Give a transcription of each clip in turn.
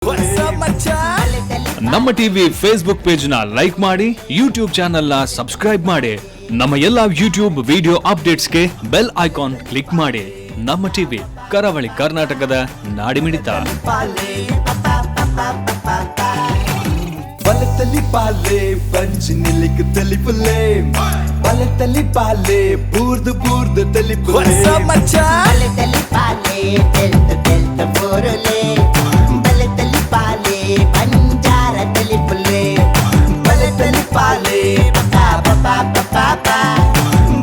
What's up, ಮಚ್ಚಾ? ನಮ್ಮ TV Facebook page ನ like ಮಾಡಿ, ಯೂಟ್ಯೂಬ್ ಚಾನೆಲ್ ನ ಸಬ್ಸ್ಕ್ರೈಬ್ ಮಾಡಿ. ನಮ್ಮ ಎಲ್ಲಾ ಯೂಟ್ಯೂಬ್ ವಿಡಿಯೋ ಅಪ್ಡೇಟ್ಸ್ಗೆ bell icon click ಮಾಡಿ. ನಮ್ಮ ಟಿವಿ, ಕರಾವಳಿ ಕರ್ನಾಟಕದ ನಾಡಿಮಿಡಿತ. ಬಲತಲಿ ಪಾಲೆ ಪಂಚ್ ನಿಲ್ಲಿಕ್ ತಲಿಪುಲೆ, ಬಲತಲಿ ಪಾಲೆ ಬೂರ್ದು ಬೂರ್ದು ತಲಿಪುಲೆ. What's up, ಮಚ್ಚಾ? ಬಲೆ ಪಾಲೆ ತೆಲ್ತ ತೆಲ್ತ ಬೋರುಲೆ, ಬಲೆ ತಲಿ ಪಾಲೆ ಬಂಜಾರ ತಲಿಪುಲೆ. ಬಲತಲಿ ಪಾಲೆ ಪಾ ಪಾ ಪಾ ಪಾ ಪಾ.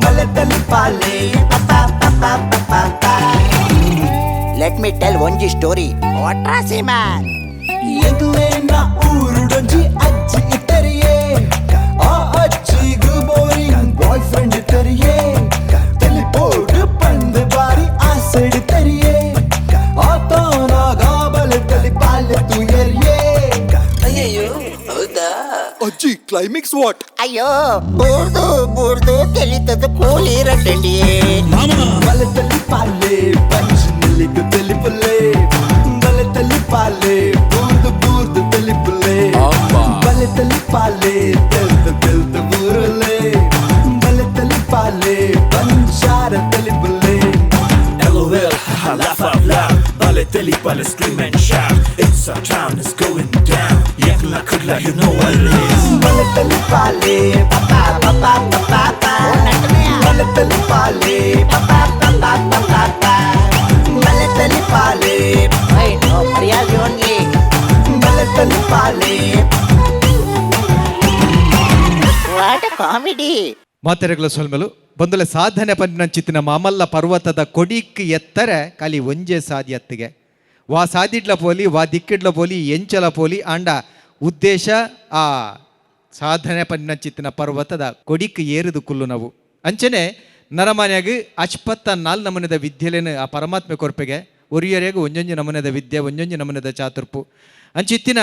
ಬಲತಲಿ ಪಾಲೆ. ಪಾ ಪಾ ಪಾ ಪಾ ಪಾ. Let me tell ಒಂಜಿ ಸ್ಟೋರಿ ವಾಟ್ರಾಸಿ ಮ್ಯಾನ್. ಎಂಕ್ಲೇನ ಊರುಡೊಂಜಿ ಅಜ್ಜಿ ಇತ್ತರಿಯೇ, ಆ ಅಜ್ಜಿಗು boring boy friend ಇತ್ತರಿಯೇ. ತಲಿಪೋಡು ಪಂದು ಬಾರಿ ಆಸೆಡು ತರಿಯೇ, ಆತನಾಗ ಬಲೆ ತಲಿ ಪಾಲೆ ತುಯರಿಯೇ. ಅಜ್ಜಿ, ಕ್ಲೈಮ್ಯಾಕ್ಸ್ what? ಅಯ್ಯೋ, ಬೂರ್ದು ಬೂರ್ದು ತೆಲಿತದ ಕೂಲಿ ರಟ್ಟಂಡಿ. ಬಲತಲಿ ಪಾಲೆ ಪಂಚ್ ನಿಲ್ಲಿಗು ತಲಿಪುಲೆ, ಬಲತಲಿ ಪಾಲೆ ಬೂರ್ದು ಬೂರ್ದು ತಲಿಪುಲೆ. ಬಲತಲಿ ಪಾಲೆ ತೆಲ್ತ ತೆಲ್ತ ಬೂರುಲೆ, ಬಲತಲಿ ಪಾಲೆ ಬಂಜಾರ ತಲಿಪುಲೆ. LOL, haha, laugh out loud. Bale teli bale scream and shout. It's our town, it's going down. Yakla kudla, you know what it is. ಬಲತಲಿ ಪಾಲೆ ಪಾ ಪಾ ಪಾ ಪಾ ಪಾ. ಬಲತಲಿ ಪಾಲೆ ಪಾ ಪಾ ಪಾ ಪಾ ಪಾ. ಬಲತಲಿ ಪಾಲೆ ನೋ ಮರ್ಯಾದೆ ಓನ್ಲಿ. ಬಲತಲಿ ಪಾಲೆ. What comedy! ಮಾತೆರೆಗಳ ಸೊಲ್ಮೆಲು ಬಂದುಲೆ. ಸಾಧನೆ ಪಂಚಿನ ಮಾಮಲ್ಲ ಪರ್ವತದ ಕೊಡಿಕ್ ಎತ್ತರೆ ಖಾಲಿ ಒಂಜೆ ಸಾದಿ ಅತ್ತಿಗೆ. ವಾ ಸಾದಿಡ್ಲ ಪೋಲಿ, ವಾ ದಿಕ್ಕಿಡ್ಲ ಪೋಲಿ, ಎಂಚಲ ಪೋಲಿ, ಆಂಡ ಉದ್ದೇಶ ಆ ಸಾಧನೆ ಪಂಚಿನ ಪರ್ವತದ ಕೊಡಿಕ್ ಏರಿದು ಕುಲ್ಲು ನಾವು. ಅಂಚನೆ ನರಮಾನ್ಯಾಗ ಅಚ್ಪತ್ತ ನಾಲ್ ನಮೂನೆದ ವಿದ್ಯೆಲೇನು ಆ ಪರಮಾತ್ಮೆ ಕೊರ್ಪೆಗೆ. ಒರಿಯರಿಯಾಗ ಒಂಜೊಂಜಿ ನಮೂನೆದ ವಿದ್ಯೆ, ಒಂಜೊಂಜಿ ನಮೂನೆದ ಚಾತುರ್ಪು. ಅಂಚಿತ್ತಿನ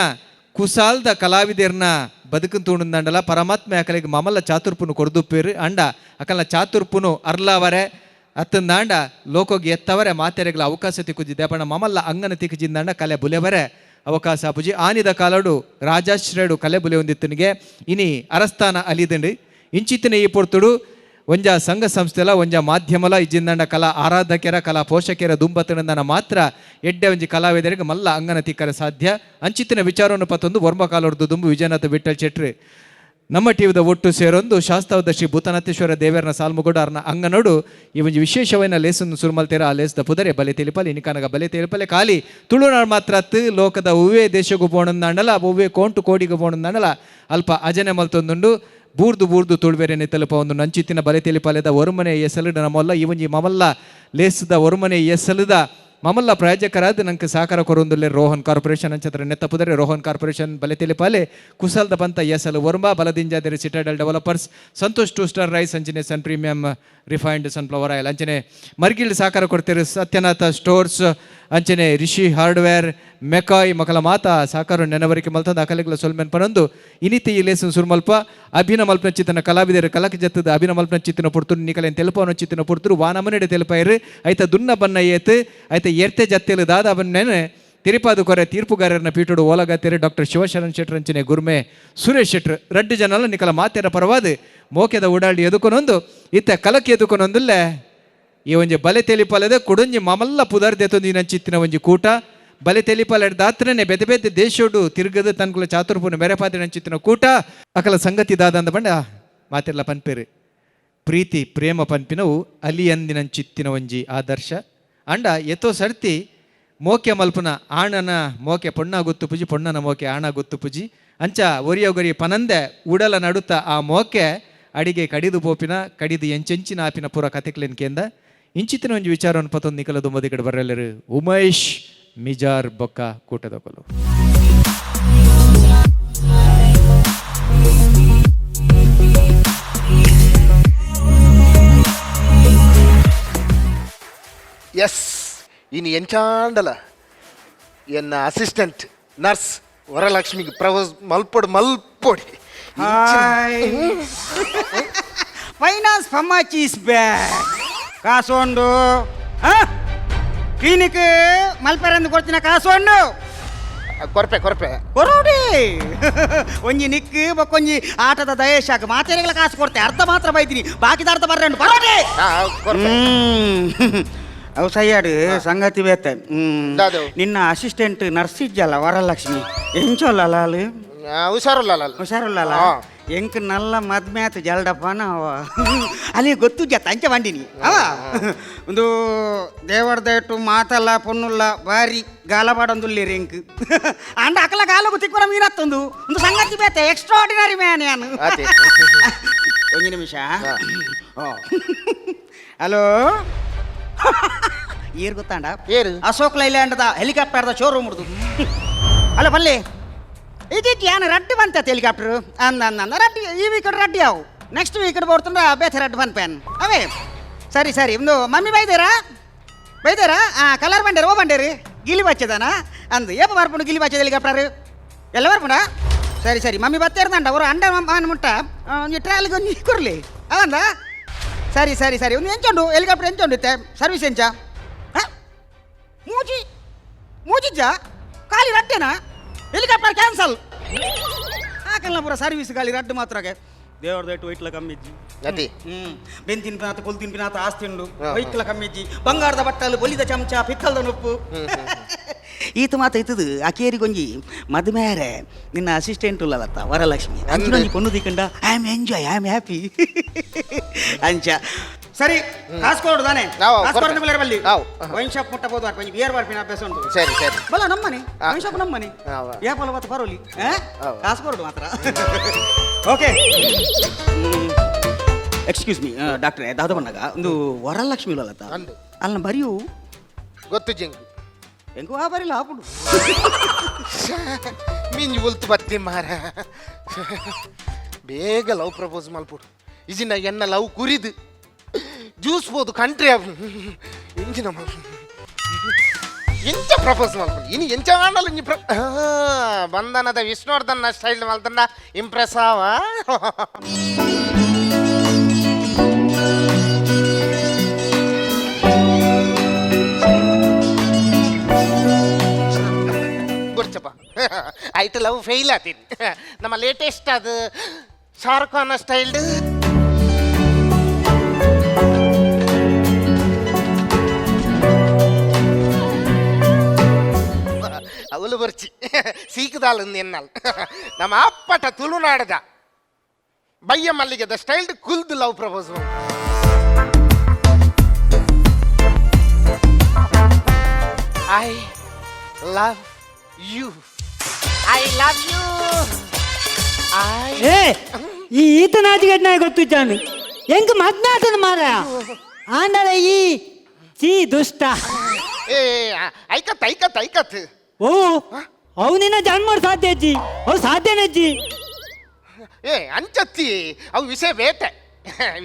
ಕುಸಾಲ್ದ ಕಲಾವಿದರ್ನ ಬದುಕನ್ ತೂಣುಂದಂಡಲ ಪರಮಾತ್ಮ ಅಕಲಿಗೆ ಮಮಲ್ಲ ಚಾತುರ್ಪುನು ಕೊರ್ದುಪ್ಪೇರು. ಅಂಡ ಅಕಲ್ನ ಚಾತುರ್ಪುನು ಅರ್ಲಾವರೆ ಅತ್ತಂದಾಂಡ ಲೋಕೋಗಿ ಎತ್ತವರೆ ಮಾತೆರೆಗಳ ಅವಕಾಶ ತಿಕ್ಕುಜಿದ್ದೆ ಪಂಡ ಮಮಲ್ಲ ಅಂಗನ ತಿಕ್ಕುಜಿಂದಾಂಡ ಕಲೆ ಬುಲೆವರೆ ಅವಕಾಶ ಪುಜಿ. ಆನಿದ ಕಾಲಡು ರಾಜಾಶ್ರಯಡು ಕಲೆ ಬುಲೆ ಹೊಂದಿತ್ತನಿಗೆ ಇನಿ ಅರಸ್ತಾನ ಅಲಿದಂಡು. ಇಂಚಿತ್ತಿನ ಈ ಪೊರ್ತುಡು ಒಂಜ ಸಂಘ ಸಂಸ್ಥೆಲ, ಒಂಜ ಮಾಧ್ಯಮಲ ಇಜ್ಜಿಂದಂಡ ಕಲಾ ಆರಾಧಕರ, ಕಲಾ ಪೋಷಕರ ದುಂಬತನಂದನ ಮಾತ್ರ ಎಡ್ಡೆ ಒಂಜಿ ಕಲಾವಿದರಿಗೆ ಮಲ್ಲ ಅಂಗನ ತಿಕ್ಕರೆ ಸಾಧ್ಯ. ಅಂಚಿತ್ತಿನ ವಿಚಾರವನ್ನು ಪತ್ತೊಂದು ವರ್ಮ ಕಾಲೊಡ್ದು ದುಂಬು ವಿಜಯನಾಥ ವಿಠಲ್ ಶೆಟ್ರು ನಮ್ಮ ಟಿವಿದ ಒಟ್ಟು ಸೇರೊಂದು ಶಾಸ್ತಾವದ ಶ್ರೀ ಭೂತನಾಥೇಶ್ವರ ದೇವರನ ಸಾಲ್ಮುಗೋಡಾರ್ನ ಅಂಗನೋಡು ಈ ಒಂಜಿ ವಿಶೇಷವಾದ ಲೇಸನ್ನು ಸುರುಮಲ್ತೇರ. ಆ ಲೇಸ್ದ ಪುದರೆ ಬಲೆ ತಿಳಿಪಲೆ. ಇನಿಕನಗ ಬಲೆ ತಿಳಿಪಲೆ ಖಾಲಿ ತುಳುನಾಡು ಮಾತ್ರ ಅತ್ತು, ಲೋಕದ ಒವ್ವೇ ದೇಶಕ್ಕೂ ಪೋಣಂದಾಂಡಲ, ಒವ್ವೇ ಕೋಂಟು ಕೋಡಿಗೂ ಪೋಣಂದಾಂಡಲ ಅಲ್ಪ ಅಜನೆ ಮಲ್ತೊಂದುಂಡು. ಬೂರ್ದು ಬೂರ್ದು ತುಳುವೆರೆನೆ ತಲುಪ ಒಂದು ನಂಚಿತ್ತಿನ ಬಲೆ ತಿಳಿಪಲೆದ ಒರುಮನೆ ಎಸಲುಡ ನಮ್ಮಲ್ಲ ಈ ಒಂಜಿ ಮಮಲ್ಲ ಲೇಸದ ಒರುಮನೆ ಎಸಲುದ ಮಮಲ್ಲ ಪ್ರಾಯೋಜಕರಾದ ನಂಗೆ ಸಹಕಾರ ಕೊರೊಂದುಲ್ಲೆ ರೋಹನ್ ಕಾರ್ಪೊರೇಷನ್. ಅಂಚತ್ರ ನೆತ್ತ ಪುದರೆ ರೋಹನ್ ಕಾರ್ಪೊರೇಷನ್, ಬಲೆ ತಿಳಿಪಾಲೆ, ಕುಸಲ್ದ ಪಂತ ಎಸಲು ಒರ್ಮ, ಬಲದಿಂಜಾದರೆ Citadel developers, Santosh two star rice, ಅಂಚನೆ ಸನ್ premium refined sunflower oil. ಅಂಚನೆ ಮರ್ಗಿಲ್ ಸಹಕಾರ ಕೊಡ್ತೀರಿ ಸತ್ಯನಾಥ ಸ್ಟೋರ್ಸ್, ಅಂಚನೆ ರಿಷಿ ಹಾರ್ಡ್ವೇರ್, ಮೆಕಾಯ್ ಮಕಲ ಮಾತಾ ಸಹಕಾರ ನೆನವರಿಕೆ ಮಲ್ತಂದು ಅಕಲಿಗಳ ಸೊಲ್ಮೆನ್ ಪನೊಂದು ಇನಿತಿ ಈ ಲೇಸನ್ ಸುರುಮಲ್ಪ. ಅಭಿನ ಮಲ್ಪನ ಚಿತ್ತನ ಕಲಾವಿದರು ಕಲಕ ಜತ್ತದ ಅಭಿನ ಮಲ್ಪನ ಚಿತ್ತನ ಪುರ್ತುರು ನಿಕಲೆನ್ ತೆಲುಪವನ ಚಿತ್ತನ ಪುರ್ತುರು ವಾನಮನೆಡೆ ತೆಲುಪಾಯರು. ಐತ ದುನ್ನ ಬನ್ನ ಏತ್ ಐತ ಎರ್ತೆ ಜತ್ತೆಲು ದಾದ ಬನ್ನೇನೆ ತಿರುಪಾದು ಕೊರೆ ತೀರ್ಪುಗಾರರನ್ನ ಪೀಠೋಡು ಓಲಗತ್ತೇರಿ ಡಾಕ್ಟರ್ ಶಿವಶರಣ್ ಶೆಟ್ರ್, ಅಂಚನೆ ಗುರ್ಮೆ ಸುರೇಶ್ ಶೆಟ್ರ್ ರಡ್ಡು ಜನಲ ನಿಕಲ ಮಾತೆರ ಪರವಾದ ಮೋಕೆದ ಓಡಾಡಿ ಎದುಕೊನೊಂದು ಇತ್ತ ಕಲಕ್ಕೆ ಎದುಕೊನೊಂದುಲ್ಲೆ. ಈ ಒಂಜಿ ಬಲೆ ತೆಲಿಪಲದ ಕುಡೊಂಜಿ ಮಮಲ್ಲ ಪುದರ್ ದೆತ್ತೊಂದು ನಂಚಿತ್ತಿನ ಒಂಜಿ ಕೂಟ ಬಲೆ ತೆಲಿಪಲ ದಾತ್ರನೆ ಬೇತೆ ಬೇತೆ ದೇಶೋಡು ತಿರುಗದ ತನ್ಕುಲ ಚಾತುರ್ಪುನ ಮೆರೆಪಾದಿ ನಂಚಿತ್ತಿನ ಕೂಟ. ಅಕಲ ಸಂಗತಿ ದಾದಂದ ಬಂಡ ಮಾತೆಲ್ಲ ಪನ್ಪೇರು. ಪ್ರೀತಿ ಪ್ರೇಮ ಪನ್ಪಿನವು ಅಲಿಯಂದಿನಂಚಿತ್ತಿನ ಒಂಜಿ ಆದರ್ಶ. ಅಂಡ ಎತ್ತೋ ಸರ್ತಿ ಮೋಕೆ ಮಲ್ಪುನ ಆಣನ ಮೋಕೆ ಪೊಣ್ಣ ಗೊತ್ತು ಪುಜಿ, ಪೊಣ್ಣನ ಮೋಕೆ ಆಣ ಗೊತ್ತು ಪುಜಿ. ಅಂಚ ಒರಿಯೊಗರಿ ಪನಂದೆ ಉಡಲ ನಡುತ್ತ ಆ ಮೋಕೆ ಅಡಿಗೆ ಕಡಿದು ಪೋಪಿನ ಕಡಿದು ಎಂಚೆಂಚಿನ ಆಪಿನ ಪೂರ ಕತೆಕ್ಲೇನ್ ಕೇಂದ. ಇಂಚಿತ್ತಿನ ಒಂಜಿ ವಿಚಾರವನ್ನು ಪತ್ತೊಂದು ನಿಕಲ ದುಂಬದಿ ಕಡೆ ಬರಲೆರು ಉಮೇಶ್ ಮಿಜಾರ್ ಬೊಕ್ಕ ಕೂಟದೊಕಲು. ಎಸ್, ಇನ್ನು ಎಂಚಾಂಡಲ ಎನ್ನ ಅಸಿಸ್ಟೆಂಟ್ ನರ್ಸ್ ವರಲಕ್ಷ್ಮಿಗೆ ಪ್ರಪೋಸ್ ಮಲ್ಪೊಡು ಮಲ್ಪೊಡಿ. ಹಾಯ್, ಫೈನಾನ್ಸ್ ಫಮ್ಮಾಚಿ is back. ಕಾಸೊಂಡು clinic ಮಲ್ಪೆರಂದು ಕೊಡ್ತಿನ ಕಾಸೊಂಡು. ಕೊರ್ಪೆ ಕೊರ್ಪೆ ಕೊರೋಡಿ ಒಂಜಿ ನಿಕ್ಕು ಬೊಕ್ಕೊಂಜಿ ಆಟದ ದಯೇಶಾಕ ಮಾತೆರೆಗಳ ಕಾಸು ಕೊಡ್ತೆ ಅರ್ಧ ಮಾತ್ರ ಬೈತೀನಿ ಬಾಕಿದ ಅರ್ಧ ಬರ್ರಂಡು ಬರೋಡಿ. ಕೊರ್ಪೆ. ಅವು ಸಯ್ಯಾಡು ಸಂಗತಿ ಬೇತೆ. ದಾದು? ನಿನ್ನ ಅಸಿಸ್ಟೆಂಟ್ ನರ್ಸ್ ಇಜ್ಜಲ್ಲ ವರಲಕ್ಷ್ಮಿ ಎಂಚೊಲ್ಲ ಲಾಲು? ಹುಷಾರುಲ್ಲ ಲಾಲ್. ಹುಷಾರುಲ್ಲಲ್ಲ? ಎಂಕ್ ನಲ್ಲ ಮದ್ಮೆ ಆತು ಜಲ್ಡಪ್ಪನ ಅವ ಅಲ್ಲಿ ಗೊತ್ತು ಜತ್ತ ಅಂಚೆ ಬಂಡಿನಿ ಅವ ಒಂದು ದೇವರ್ದ ಇಟ್ಟು ಮಾತಲ್ಲ ಪೊನ್ನುಲ್ಲ ಬಾರಿ ಗಾಲ ಪಾಡೊಂದುಲ್ಲೇರಿ ಎಂಕ್ ಅಂಡ ಅಕಲ ಗಾಲಗು ತಿಕ್ಕುನ ಮೀನತ್ತೊಂದು ಒಂದು ಸಂಗತಿ ಬೇತೆ ಎಕ್ಸ್ಟ್ರಾಡಿನರಿ ಮ್ಯಾನ್ ಯಾನು. ಆತೆ. ಒಂದು ನಿಮಿಷ. ಹಲೋ, ಏರ್ ಗೊತ್ತಾಂಡ? ಏರು? ಅಶೋಕ್ ಲೈಲ್ಯಾಂಡ್ದ ಹೆಲಿಕಾಪ್ಟರ್ದ ಶೋರೂಮ್ ಹುಡ್ದು. ಅಲ್ಲ ಬಲ್ಲೆ ಇದಿತ್ತು ಯಾನು ರಡ್ಡು ಬಂತ ಹೆಲಿಕಾಪ್ಟರ್ ಅಂದ ಅಂದ ಅಂದ ರಡ್ಡಿ ಈ ವೀಕ್ ರಡ್ಡಿ ಅವು ನೆಕ್ಸ್ಟ್ ವೀಕ್ ಬೋಡ್ತಂದ್ರೆ ಬೇತೆ ರಡ್ಡು ಬಂದ್ಪೇನ್ ಅವೇ. ಸರಿ ಸರಿ, ಒಂದು ಮಮ್ಮಿ ಬೈದೇರಾ ಬೈದೇರಾ? ಹಾಂ, ಕಲರ್ ಬಂಡೇರು ಓ ಬಂಡೇರಿ ಗಿಲಿ ಬಚ್ಚದನಾ ಅಂದು ಏಪ ಬರ್ಪುಂಡು ಗಿಲಿ ಬಚ್ಚದ ಹೆಲಿಕಾಪ್ಟರ್ ಎಲ್ಲ ಬರ್ಪುಂಡ. ಸರಿ ಸರಿ, ಮಮ್ಮಿ ಬತ್ತೇರ್ದಂಡ ಅವರು ಅಂಡ ಮುಟ್ಟ ಒಂಜಿ ಟ್ರಾಲಿಗೆ ಒಂಜಿ ಕುರ್ಲಿ ಅವಂದ. ಸರಿ ಸರಿ ಸರಿ, ಒಂದು ಎಂಚುಂಡು ಹೆಲಿಕಾಪ್ಟರ್ ಎಂಚುಂಡು ಇತ್ತೆ ಸರ್ವಿಸ್ ಎಂಚ? ಹಾಂ, ಮೂಜಿ ಮೂಜಿಜ್ಜ ಖಾಲಿ ರಡ್ಡೇನಾ? ಹೆಲಿಕಾಪ್ಟರ್ ಕ್ಯಾನ್ಸಲ್ ಹಾಕಲ್ಲ ಪೂರ ಸರ್ವಿಸ್ ಖಾಲಿ ರಡ್ಡು ಮಾತ್ರಗೆ. ದೇವ್ರದ್ದು ಇಟ್ಟು ವೈಟ್ಲ ಕಮ್ಮಿಜ್ಜಿ ಅತಿ. ಬೆನ್ ತಿನ್ಪಿನಾತ ಕೊಲ್ ತಿನ್ಪಿನಾತ ಆಸ್ತಿ ಉಂಡು ವೈಕ್ಲ ಕಮ್ಮಿಜ್ಜಿ ಬಂಗಾರದ ಬಟ್ಟಲು ಬೊಲಿದ ಚಮಚ ಪಿತ್ತಲ್ದ ನುಪ್ಪು ಈತ ಮಾತ ಇತ್ತದು ಅಕೇರಿಗೊಂಜಿ ಮದುಮೇರೆ ನಿನ್ನ ಅಸಿಸ್ಟೆಂಟ್ ಉಲ್ಲಲತ್ತ ವರಲಕ್ಷ್ಮಿ ಅಂಚಿನೊಂಜಿ ಪೊಣ್ಣು ದಿಕ್ಕಂಡ I am enjoy I am happy ಅಂಚ. ಸರಿ, ಕಾಸು ಕೊಡು ತಾನೆ. ಕಾಸು ಕೊಡು ಬಿಲ್ಲರ ಬಲ್ಲಿ. ವೈನ್ ಶಾಪ್ ಮುಟ್ಟಬಹುದು, ಒಂಜಿ ಬಿಯರ್ ಬರ್ಪಿನ ಅಭ್ಯಾಸ ಉಂಟು. ಸರಿ ಸರಿ. ಬಲ್ಲ ನಮ್ಮನೆ ವೈನ್ ಶಾಪ್ ನಮ್ಮನೆ ಯಾಪಲ ಬತ್ತ ಬರೋಲಿ ಕಾಸು ಕೊಡು ಮಾತ್ರ. Okay, excuse me ಡಾಕ್ಟ್ರೆ, ದಾದ ಬಂದಾಗ ಒಂದು ವರಲಕ್ಷ್ಮಿ ಇಲ್ಲತ್ತ ಅಲ್ಲ ಬರಿಯು ಗೊತ್ತು ಜಿಂಗ್ ಹೆಂಗು ಆ ಬರಿಲ್ಲ ಹಾಪುಡು ಮಿಂಜ್ ಉಲ್ತು ಬತ್ತಿ ಮಾರ ಬೇಗ ಲವ್ ಪ್ರಪೋಸ್ ಮಲ್ಪುಡು ಇಜಿನ ಎನ್ನ ಲವ್ ಕುರಿದು ಜ್ಯೂಸ್ ಬೋದು ಕಂಟ್ರಿ ಇಂಜಿನ ಎಂಚ ಪ್ರಪೋಸ್ ಮಲ್ಪುಡು ಇನಿ ಎಂಚ ಮಾಡಲ್ಲ ಇಂಜಿ ಪ್ರ ಬಂಧನದ ವಿಷ್ಣುವರ್ಧನ್ ಸ್ಟೈಲ್ ಮಲ್ತಂಡ ಇಂಪ್ರೆಸ್ ಆವ ಗುರ್ಚಪ್ಪ ಆಯ್ತು ಲವ್ ಫೇಲ್ ಆತೀನಿ ನಮ್ಮ ಲೇಟೆಸ್ಟ್ ಅದು ಶಾರುಖ್ ಖಾನ್ ಸ್ಟೈಲ್ ಅವಳು ಬರ್ಚಿ ಸೀಕದಾಲ್ ಎನ್ನಲ್ ನಮ್ಮ ಅಪ್ಪಟ ತುಳುನಾಡದ ಬಯ್ಯ ಮಲ್ಲಿಗೆದ styled ಕುಲ್ದು love propose. I love you, I love you, I ಏ ಈ ಈತ ನಾಚಿಗೆಟ್ ನಾಯಿ ಗೊತ್ತಿದ್ದಾನೆ ಹೆಂಗ್ ಮದ್ನಾತನ ಮಾರ ಆಂಡಲ ಈ ಚೀ ದುಷ್ಟ. ಏ ಐಕತ್ ಐಕತ್ ಐಕತ್. ಓ ಅವು ನಿನ್ನ ಜನ್ಮ ಸಾಧ್ಯ ಅಜ್ಜಿ, ಅವು ಸಾಧ್ಯನೇ ಅಜ್ಜಿ. ಏ ಅಂಚತ್ತಿ ಅವು ವಿಷಯ ಬೇತೆ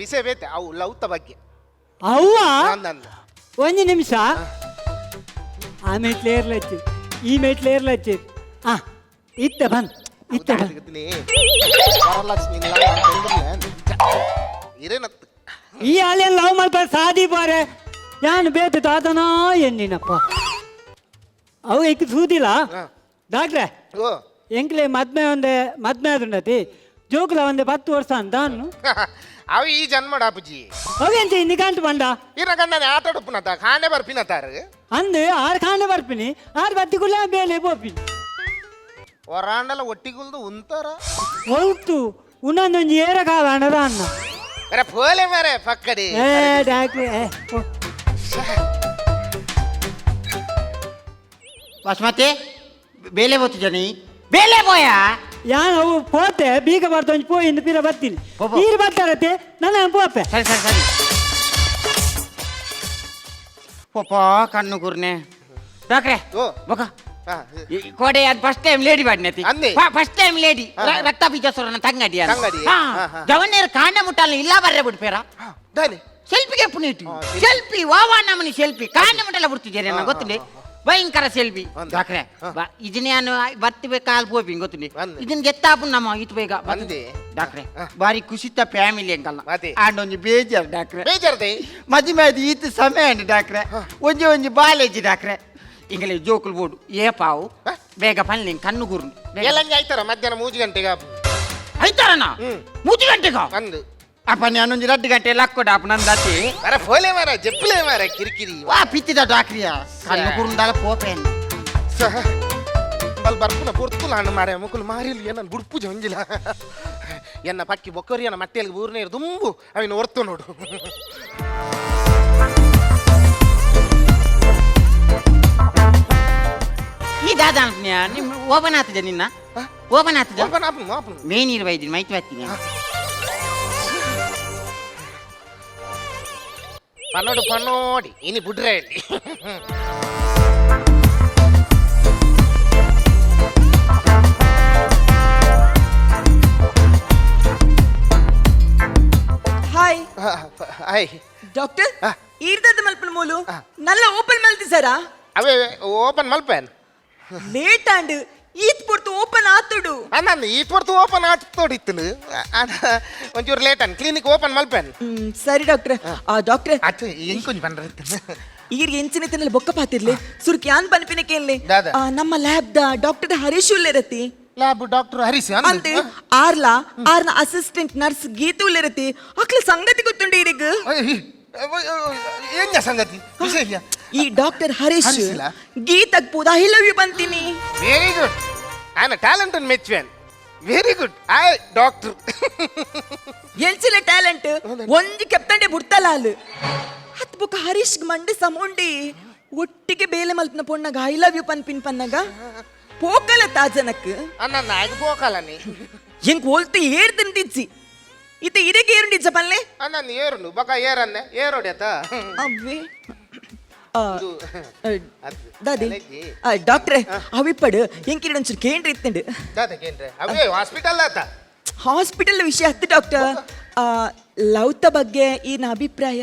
ವಿಷಯ ಬೇತೆ ಅವು ಲವ್ತ ಬಗ್ಗೆ. ಅವ್ವ ಅಂದ ಒಂಜಿ ನಿಮಿಷ, ಆ ಮೆಟ್ಲು ಏರ್ಲಚ್ಚಿ ಈ ಮೆಟ್ಲು ಏರ್ಲಚ್ಚಿ ಆ ಇತ್ತ ಬಂದ್ ಇತ್ತ ಬಂದ್. ಇರೇನತ್ತು ಈ ಆಲೇನು ಲವ್ ಮಲ್ಪ ಸಾದಿ ಬಾರೆ ಯಾನು ಬೇಕು ತಾತನೋ ಎನ್ನಿನಪ್ಪ ಅವು ಇಕ್ ಸೂದಿಲ್ಲ ಡಾಕ್ಟ್ರೆ. ಓ ಎಂಕ್ಲೆ ಮದ್ಮೆ ಒಂದೆ ಮದ್ಮೆ ಆದುಂಡತಿ ಜೋಕುಲ ಒಂದೆ 10 ವರ್ಷ ಅಂತ ಅನ್ನು. ಅವು ಈ ಜನ್ಮಡ ಅಪ್ಪುಜಿ. ಅವೆಂಚ ನಿಗಾಂಟು ಬಂಡ ಇರ ಗಂಡನೆ ಆಟ ಉಡುಪುನತ ಖಾನೆ ಬರ್ಪಿನತಾರು ಅಂದು ಆರು ಖಾನೆ ಬರ್ಪಿನಿ ಆರು ಬತ್ತಿಗುಲ್ಲ ಬೇಲೆ ಪೋಪಿನಿ ಹೊರಾಂಡಲ ಒಟ್ಟಿಗುಲ್ದು ಉಂತಾರ ಒಲ್ತು ಉನ್ನೊಂದೊಂಜಿ ಏರ ಕಾಲ ಅಣ್ಣದ ಅಣ್ಣ. ಅರೆ ಪೋಲೆ ಮಾರೆ ಪಕ್ಕಡಿ. ಏ ಡಾಕ್ಟ್ರೆ ಏ, ಪೋ. ಬಾಸ್ಮತಿ ಬೇಲೆ ಬೋತು ಜನಿ ಬೇಲೆ ಬೋಯ ಯಾನ್ ಅವು ಪೋತೆ ಬೀಗ ಬರ್ತ ಒಂಜಿ ಪೋಯಿಂದು ಪಿರ ಬರ್ತೀನಿ ನೀರು ಬರ್ತಾರತ್ತೆ ನನ್ನ ಪೋಪೆ. ಸರಿ ಸರಿ ಸರಿ ಪೋಪ ಕಣ್ಣು ಗುರ್ನೆ ಡಾಕ್ರೆ. ಓ. ಬೊಕ ಕೋಡೆ ಅದು first time lady ಬಾಡ್ನತಿ ಅಂದೆ. First time lady ರಕ್ತ ಬೀಜ ತಂಗಡಿ. ತಂಗಡಿ. ಜವನ್ನೇರು ಕಾಂಡ ಮುಟ್ಟಾಲ ಇಲ್ಲ ಬರ್ರೆ ಬಿಡ್ಪೇರ ದಾನೆ ಸೆಲ್ಫಿಗೆ ಪುನೀತು ಸೆಲ್ಫಿ ವಾವಾ ನಮನಿ ಸೆಲ್ಫಿ ಕಾಂಡ ಮುಟ್ಟಲ್ಲ ಬಿಡ್ತಿದ್ದೀರಿ ನಾನು ಗೊತ್ತಿಲ್ಲ ಭಯಂಕರ ಸೆಲ್ಫಿ ಡಾಕ್ರೆ. ಇದನ್ನೇನು ಬತ್ತಿ ಕಾಲ್ ಪೋಪಿ ಗೊತ್ತಿಲ್ಲ ಇದನ್ನ ಗೆತ್ತಾಪು ನಮ್ಮ ಇತ್ತು ಬೇಗ ಅಂದೆ. ಡಾಕ್ರೆ ಬಾರಿ ಖುಷಿತ ಫ್ಯಾಮಿಲಿ ಅಂಕಲ್ಲ ಮಾತೆ. ಆಂಡ್ ಒಂಜಿ ಬೇಜಾರ್ ಡಾಕ್ರೆ. ಬೇಜಾರ್ದೆ ಮದಿಮೆ ಅದು ಈತ ಸಮಯ ಅಂಡ್ ಡಾಕ್ರೆ ಒಂಜಿ ಒಂಜಿ ಬಾಲೇಜಿ ಡಾಕ್ರೆ ಇಂಗಲೆ ಜೋಕುಲ್ ಬೋಡು ಏ ಪಾವು ಬೇಗ ಪನ್ಲಿ ಕಣ್ಣು ಗುರು. ಎಲ್ಲಂಗೆ ಆಯ್ತಾರ ಮಧ್ಯಾಹ್ನ 3 ಗಂಟೆಗೆ. ಆಯ್ತಾರಣ್ಣ 3 ಗಂಟೆಗ ಅಂದು ಅಪ್ಪ ನಾನೊಂದು 2 ಗಂಟೆ ಲಕ್ಕೊಡ ಅಪ್ಪ ನಂದಾತಿ. ಅರೆ ಫೋಲೆ ಮಾರ ಜಪ್ಪಲೆ ಮಾರ ಕಿರಿಕಿರಿ. ವಾ ಪಿತ್ತಿದ ಡಾಕ್ರಿಯ ಕಣ್ಣು ಗುರುಂದಾಲ ಪೋಪೇನ್. ಬಲ್ ಬರ್ಪುನ ಪೊರ್ತುಲ ಹಣ್ಣು ಮಾರೆ ಮುಕುಲು ಮಾರಿಲ್ ಏನನ್ ಬುಡ್ಪು ಜೊಂಜಿಲ ಎನ್ನ ಪಕ್ಕಿ ಬೊಕ್ಕರಿಯನ ಮಟ್ಟೆಯಲ್ಲಿ ಊರ್ನೇರು ದುಂಬು ಅವಿನ ಒರ್ತು ನೋಡು. ಈ ದಾದ ನಿಮ್ಮ ಓಪನ್ ಆಗ್ತದೆ ನಿನ್ನ ಓಪನ್ ಆಗ್ತದೆ. ಓಪನ್ ಆಪುನು ಆಪುನು. ಮೇನ್ ಇರುವ ಇದ್ದೀನಿ ಮೈತ್ ಬರ್ತೀನಿ. ಪನ್ನೋಡು ಪನ್ನೋಡಿ ಇನಿ ಬುಡ್ರೆ ಹೇಳಿ. ಹಾಯ್ ಹಾಯ್ ಡಾಕ್ಟರ್, ಈರ್ದದ ಮಲ್ಪನ ಮೂಲು ನಲ್ಲ ಓಪನ್ ಮಲ್ತಿ ಸರಾ? ಅವೇ ಓಪನ್ ಮಲ್ಪೇನ್ ಲೇಟ್ ಆಂಡ್ ಈತ್ ಪೊರ್ತು ಓಪನ್ ಆತುಡು. ಅನ್ನ ಈತ್ ಪೊರ್ತು ಓಪನ್ ಆತೋಡಿತ್ತು, ಒಂಚೂರು ಲೇಟ್ ಅನ್ ಕ್ಲಿನಿಕ್ ಓಪನ್ ಮಲ್ಪೇನ್. ಸರಿ ಡಾಕ್ಟರ್. ಆ ಡಾಕ್ಟರ್ ಅಚ್ಚ ಎಂಕೊಂಜಿ ಬಂದ್ರೆ ಈರ್ ಎಂಚಿನ ತಿನ್ನಲು ಬೊಕ್ಕ ಪಾತಿರ್ಲಿ ಸುರ್ಕ್ ಯಾನ್ ಪನ್ಪಿನ ಕೇನ್ಲೆ. ನಮ್ಮ ಲ್ಯಾಬ್ the doctor Harish ಉಲ್ಲೆರತಿ. ಲ್ಯಾಬ್ ಡಾಕ್ಟರ್ ಹರೀಶ್ ಅಂತೆ ಆರ್ಲಾ ಆರ್ನ ಅಸಿಸ್ಟೆಂಟ್ ನರ್ಸ್ ಗೀತು ಉಲ್ಲೆರತಿ. ಅಕ್ಲ ಸಂಗತಿ ಗೊತ್ತುಂಡು ಈರಿಗ್. ಏನ್ ಸಂಗತಿ ವಿಶೇಷ? ಈ ಡಾಕ್ಟರ್ ಹರೀಶ್ ಗೀತಕ್ ಪೂದ I love you ಬಂತೀನಿ. ವೆರಿ ಗುಡ್, ಆನ ಟ್ಯಾಲೆಂಟ್ ಅನ್ನು ಮೆಚ್ಚುವೆನ್. Very good I doctor. ಎಂಚಿನ ಟ್ಯಾಲೆಂಟ್ ಒಂಜಿ ಕೆಪ್ತಂಡೆ ಬುಡ್ತಲ ಅಲ್ ಹತ್ ಬುಕ್ಕ ಹರೀಶ್ ಮಂಡೆ ಸಮುಂಡಿ ಒಟ್ಟಿಗೆ ಬೇಲೆ ಮಲ್ಪನ ಪೊಣ್ಣಗ I love you ಪನ್ಪಿನ್ ಪನ್ನಗ ಪೋಕಲ ತಾಜನಕ್. ಅನ್ನ ನಾಯ್ಕ ಪೋಕಲ ನೀ ಎಂಕ್ ಓಲ್ತು ಏರ್ ತಿಂತಿಚ್ಚಿ ಇತ್ತ ಇರೆಗೆ ಏರುಂಡಿಜ್ಜ ಪನ್ಲೆ. ಅನ್ನ ಏರುಂಡು ಬಕ ಏರನ್ನೆ ಏರೋಡ್ಯತ ಅವ್ವೆ ದಾದಿ ಡಾಕ್ಟ್ರೆ ಅವಿಪ್ಪಡು ಎಂಕಿರಡು ಒಂಚೂರು ಕೇಂದ್ರ ಇತ್ತಂಡು. ದಾದ ಕೇಂದ್ರ ಅವೇ ಹಾಸ್ಪಿಟಲ್ ಆತ. ಹಾಸ್ಪಿಟಲ್ ವಿಷಯ ಹತ್ತು ಡಾಕ್ಟರ್, ಲವ್ತ ಬಗ್ಗೆ ಈನ ಅಭಿಪ್ರಾಯ?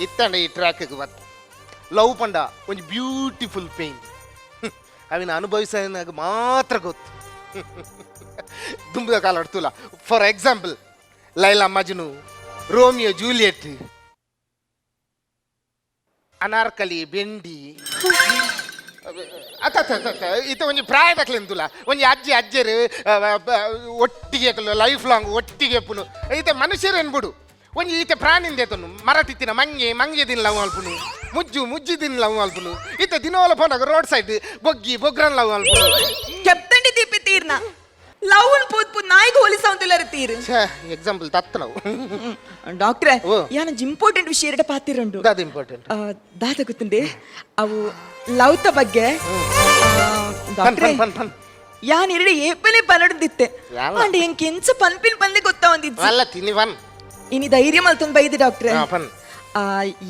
ಇತ್ತಂಡ ಈ ಟ್ರ್ಯಾಕ್ಗೆ ಬತ್ತ ಲವ್ ಪಂಡ ಒಂಜಿ ಬ್ಯೂಟಿಫುಲ್ ಪೇನ್, ಅವಿನ ಅನುಭವಿಸಿನಾಗ ಮಾತ್ರ ಗೊತ್ತು. ದುಂಬದ ಕಾಲ ಅಡ್ತುಲ. For example Laila Majnu, Romeo Juliet, Anarkali Bhendi. ಅತ್ತ ಇತ್ತ ಒಂಜಿ ಪ್ರಾಯದಕ್ಲೆಂತುಲ ಒಂಜಿ ಅಜ್ಜಿ ಅಜ್ಜರು ಒಟ್ಟಿಗೆ ಲೈಫ್ ಲಾಂಗ್ ಒಟ್ಟಿಗೆ ಪುನು. ಈತ ಮನುಷ್ಯರು ಎನ್ಬಿಡು ಒಂಜಿ ಈತ ಪ್ರಾಣಿಂದ ಮರಟಿತ್ತಿನ ಮಂಗೆ ಮಂಗೆ ದಿನ ಲವ್ ಅಲ್ಪುನು, ಮುಜ್ಜು ಮುಜ್ಜಿ ದಿನ ಲವ್ ಅಲ್ಪುನು. ಈತ ದಿನೋಲ ಪೋನಾಗ road side ಬೊಗ್ಗಿ ಬೊಗ್ರನ್ love ಅಲ್ಪುನು. ಕೆಪ್ತಂಡಿ Deepi ತೀರ್ನ ಲವ್ನ್ Put Put ನಾಯಿಗೆ ಹೋಲಿಸವಂತಿಲ್ಲರ ತೀರ್. ಎಕ್ಸಾಂಪಲ್ ತತ್ತ ನಾವು ಡಾಕ್ಟ್ರೆ ಯಾನೊಂಜಿ ಇಂಪಾರ್ಟೆಂಟ್ ವಿಷಯ ಎರಡ ಪಾತಿರುಂಡು. ದಾದ ಇಂಪಾರ್ಟೆಂಟ್? ದಾದ ಗೊತ್ತುಂಡೆ ಅವು ಲವ್ತ ಬಗ್ಗೆ. ಡಾಕ್ಟ್ರೆ ಯಾನ್ ಎರಡು ಏಪನೆ ಪನಡ್ದಿತ್ತೆ ಅಂಡ್ ಎಂಕ್ ಎಂಚ ಪನ್ಪಿನ್ ಪನ್ಲೆ ಗೊತ್ತಾ ಒಂದಿಜ್ಜಿ. ಅಲ್ಲ ತಿನ್ನಿ ಪನ್ ಇನಿ ಧೈರ್ಯ ಮಲ್ತೊಂದು ಬೈದೆ ಡಾಕ್ಟ್ರೆ.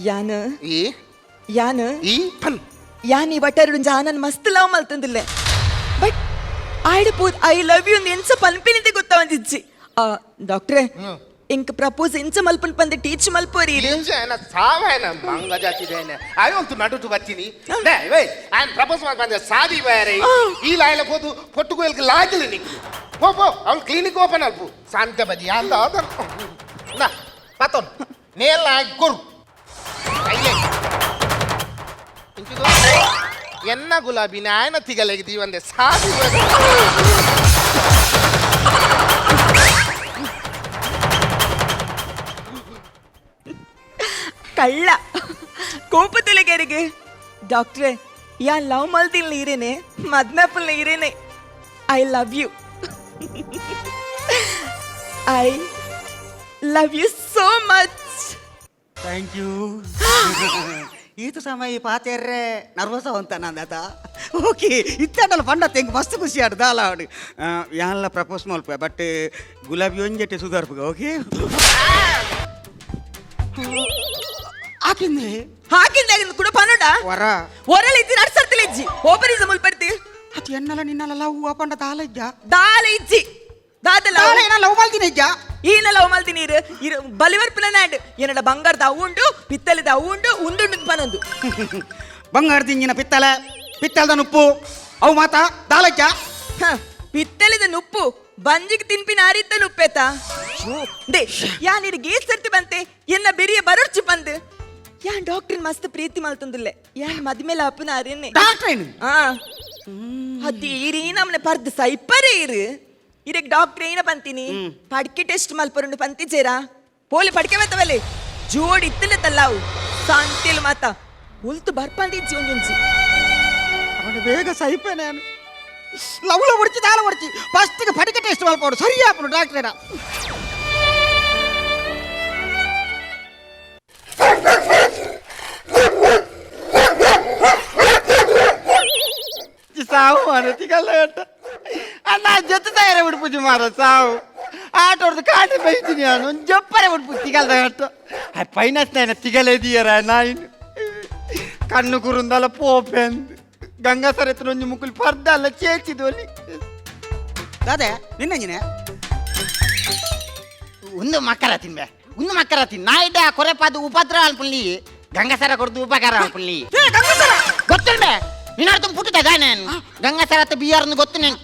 ಯಾನ್ ಈ ಯಾನ್ ಈ ಪನ್ ಯಾನ್ ಈ ವಟರುಡು ಜಾನನ್ ಮಸ್ತ್ ಲವ್ ಮಲ್ತೊಂದಿಲ್ಲೆ, ಬಟ್ ಆಯ್ಡ ಪೂತ್ I love you ಎಂಚ ಪನ್ಪಿನಿಂದ ಗೊತ್ತಾ ಒಂದಿಜ್ಜಿ. ಡಾಕ್ಟ್ರೆ ಎಂಕ್ ಪ್ರಪೋಸ್ ಎಂಚ ಮಲ್ಪನ್ ಪಂದೆ ಟೀಚ್ ಮಲ್ಪೋರಿ. ಸಾವಾಯನ ಮಂಗ ಜಾತಿದೇನೆ ಆಯೊಂತು ನಡುಟು ಬತ್ತೀನಿ ಆಯನ್ ಪ್ರಪೋಸ್ ಬಂದೆ ಸಾದಿ ಬೇರೆ ಈ ಲಾಯಲ ಹೋದು ಪೊಟ್ಟುಗೋಯಲ್ಗೆ ಲಾಗಿಲ್ಲ ನಿಕ್ಕು ಪೋ ಪೋ ಅವಳು ಕ್ಲಿನಿಕ್ ಓಪನ್ ಅಲ್ಪು ಶಾಂತ ಬದಿ ಅಂತ ನಾ ಪತೋನ್ ನೇಲ ಕೊರು ಅಯ್ಯೇ ಎನ್ನ ಗುಲಾಬಿ ನಾಯನ ತಿಗಲೆಗೆ ದೀವಂದೆ ಸಾದಿ. ಕಳ್ಳ ಕೋಪದೊಳಗೆರಿಗೆ ಡಾಕ್ಟ್ರೆ ಯಾನ್ love ಮಲ್ದಿಲ್ಲ ಇರೇನೆ ಮದ್ನಪ್ಪಲ್ನ ಇರೇನೆ. I love you, I love you so much. Thank you. ಈತ ಸಮಯ ಪಾತೇರ್ರೆ ನರ್ವಸ್ ಅವಂತ ನಂದಾತ. ಓಕೆ ಇತ್ತಂಡಲ್ಲ ಪಂಡ ತೆಂಗ್ ಮಸ್ತ್ ಖುಷಿ ಆಡು ದಾಲ ಆಡು ಯಾನ್ಲ ಪ್ರಪೋಸ್ ಮಲ್ಪ ಬಟ್ ಗುಲಾಬಿ ಒಂಜೆಟ್ಟೆ ಸುಧಾರ್ಪುಗ. ಓಕೆ ಹಾಕಿಂದ್ರೆ ಹಾಕಿಂದ ಕೂಡ ಪನೋಡ ವರ ಒರಲ್ ಇದ್ದಿ ನಡ್ಸರ್ತಿಲ್ಲ ಇಜ್ಜಿ ಓಪರಿಸ ಮುಲ್ಪರ್ತಿ ಅದು ಎನ್ನಲ ನಿನ್ನಲ್ಲ ಲವ್ ಪಂಡ ದಾಲ ಇಜ್ಜ ದಾಲ ಇಜ್ಜಿ ದಾದಲ ದಾಲ ಲವ್ ಮಲ್ದಿನ ಇಜ್ಜ ಈನ ಲವ್ ಮಲ್ದಿನ ಇರು ಇರು ಬಲಿವರ್ಪಿನ ನಾಡ್ ಏನಡ ಬಂಗಾರದ ಅವು ಉಂಡು ಪಿತ್ತಲದ ಅವು ಉಂಡು ಉಂದುಂಡು ಪನೊಂದು ಬಂಗಾರ ದಿಂಜಿನ ಪಿತ್ತಲೆ ಪಿತ್ತಲದ ನುಪ್ಪು ಅವು ಮಾತಾ ದಾಲ ಇಜ್ಜ. ಪಿತ್ತಲದ ನುಪ್ಪು ಬಂಜಿಗೆ ತಿನ್ಪಿನ ಆರಿತ್ತ ನುಪ್ಪೇತ they ಯಾನಿರು ಗೇಸ್ ಸರ್ತಿ ಬಂತೆ ಎನ್ನ ಬೆರಿಯ ಬರರ್ಚು ಬಂದು ಯಾನ್ ಡಾಕ್ಟರ್ ಮಸ್ತ್ ಪ್ರೀತಿ ಮಲ್ತಂದುಲ್ಲೆ ಯಾನ್ ಮದ್ಮೇಲೆ ಅಪ್ಪನ ಅರೇನೆ ಡಾಕ್ಟ್ರೇನು ಆ ಅದಿ ಈರಿ ನಮ್ಮನೆ ಪರ್ದು ಸೈಪರೇ ಇರು ಇರಕ್ ಡಾಕ್ಟರ್ ಏನ ಪಂತೀನಿ ಪಡ್ಕೆ ಟೆಸ್ಟ್ ಮಲ್ಪರುಂಡು ಪಂತಿಜೇರಾ ಪೋಲಿ ಪಡ್ಕೆ ಬತ್ತವಲ್ಲಿ ಜೋಡಿ ಇತ್ತಲೆ ತಲ್ಲಾವು ಸಾಂತಿಲ್ ಮಾತ ಉಲ್ತು ಬರ್ಪಂದಿಜ್ಜಿ ಒಂಜೊಂಜಿ ಅವನು ಬೇಗ ಸೈಪೆ ನಾನು ಲವ್ಲ ಹೊಡ್ಚಿ ದಾಲ ಹೊಡ್ಚಿ ಫಸ್ಟ್ಗೆ ಪಡಿಕೆ ಟೆಸ್ಟ್ ಮಲ್ಪೋಡು ಸರಿ ಆಪನು ಡಾಕ್ಟ್ರೇನ ಸಾವು ಮಾರ ತಿಗಲ್ಲ ಅಣ್ಣ ಜೊತೆ ತಯಾರ ಬಿಡ್ಪುಜಿ ಮಾರ ಸಾವು ಆಟೋಡ್ದು ಕಾಟಿ ಬೈತೀನಿ ನಾನು ಒಂದು ಜಪ್ಪರೆ ಬಿಡ್ಪು ತಿಗಲ್ದ ಗಟ್ಟ ಪೈನಸ್ ನಾಯನ ತಿಗಲೇದಿಯರ ನಾಯಿನ್ ಕಣ್ಣು ಕುರುಂದಲ್ಲ ಪೋಪೆ ಅಂದ್ ಗಂಗಾಸರ ಎತ್ತಿನ ಒಂಜಿ ಮುಕ್ಕುಲಿ ಪರ್ದಲ್ಲ ಚೇಚಿದೋಲಿ ದಾದೆ ನಿನ್ನೆ ಒಂದು ಮಕ್ಕರ ತಿನ್ಬೆ ಒಂದು ಮಕ್ಕರ ತಿನ್ ನಾಯಿಡ ಕೊರೆಪಾದು ಉಪದ್ರ ಅನ್ಪುಲ್ಲಿ ಗಂಗಾಸರ ಕೊಡ್ದು ಉಪಕಾರ ಅನ್ಪುಲ್ಲಿ ಗೊತ್ತಿಲ್ಬೆ ನಿನ್ನ ಪುಟ್ಟದ ನಾನು ಗಂಗಾಸರ ಹತ್ತ ಬಿಆರ್ ಗೊತ್ತು ನಾನು